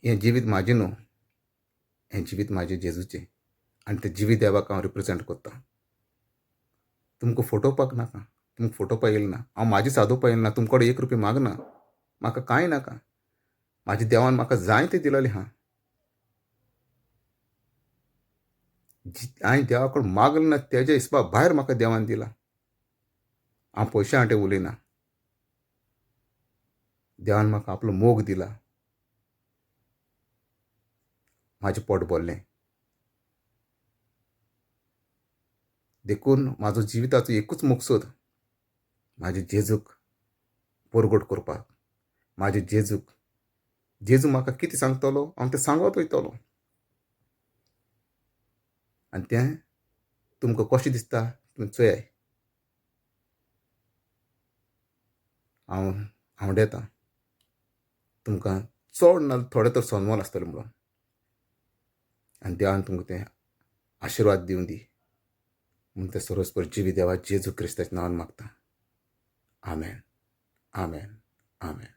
हें जिवीत म्हाजें न्हू, हें जिवीत म्हाजें जेजूचें, आनी तें जिवीत देवाक हांव रिप्रेजेंट करतां. तुमकां फटोवपाक नाका, तुमकां फटोवपाक येयलें ना, हांव म्हाजें सादोवपाक येयलें ना, तुमचे कडेन एक रुपया मागना, म्हाका कांय नाका. म्हाज्या देवान म्हाका जाय तें दिलेलें आहा. हांवें देवा कडेन मागलें ना तेज्या हिसपा भायर म्हाका देवान दिलां. हांव पयशा वांटे उलयना, देवान म्हाका आपलो मोग दिला, म्हाजें पोट भरलें. देखून म्हाजो जिविताचो एकूच मकसद, म्हाजे जेजूक परगट करपाक. म्हाजे जेजूक, जेजू म्हाका कितें सांगतलो हांव तें सांगत वयतलो. आनी तें तुमकां कशें दिसता तुमी चोयाय. हांव आवडेता तुमकां चड ना थोडें तर सन्मान आसतलें म्हणून. आनी देवान तुमकां तें आशिर्वाद दिवं दी म्हूण तें सर्वस्पर जिवी देवा जेजू क्रिस्ताच्या नांवान मागता. आमेन, आमेन, आमेन.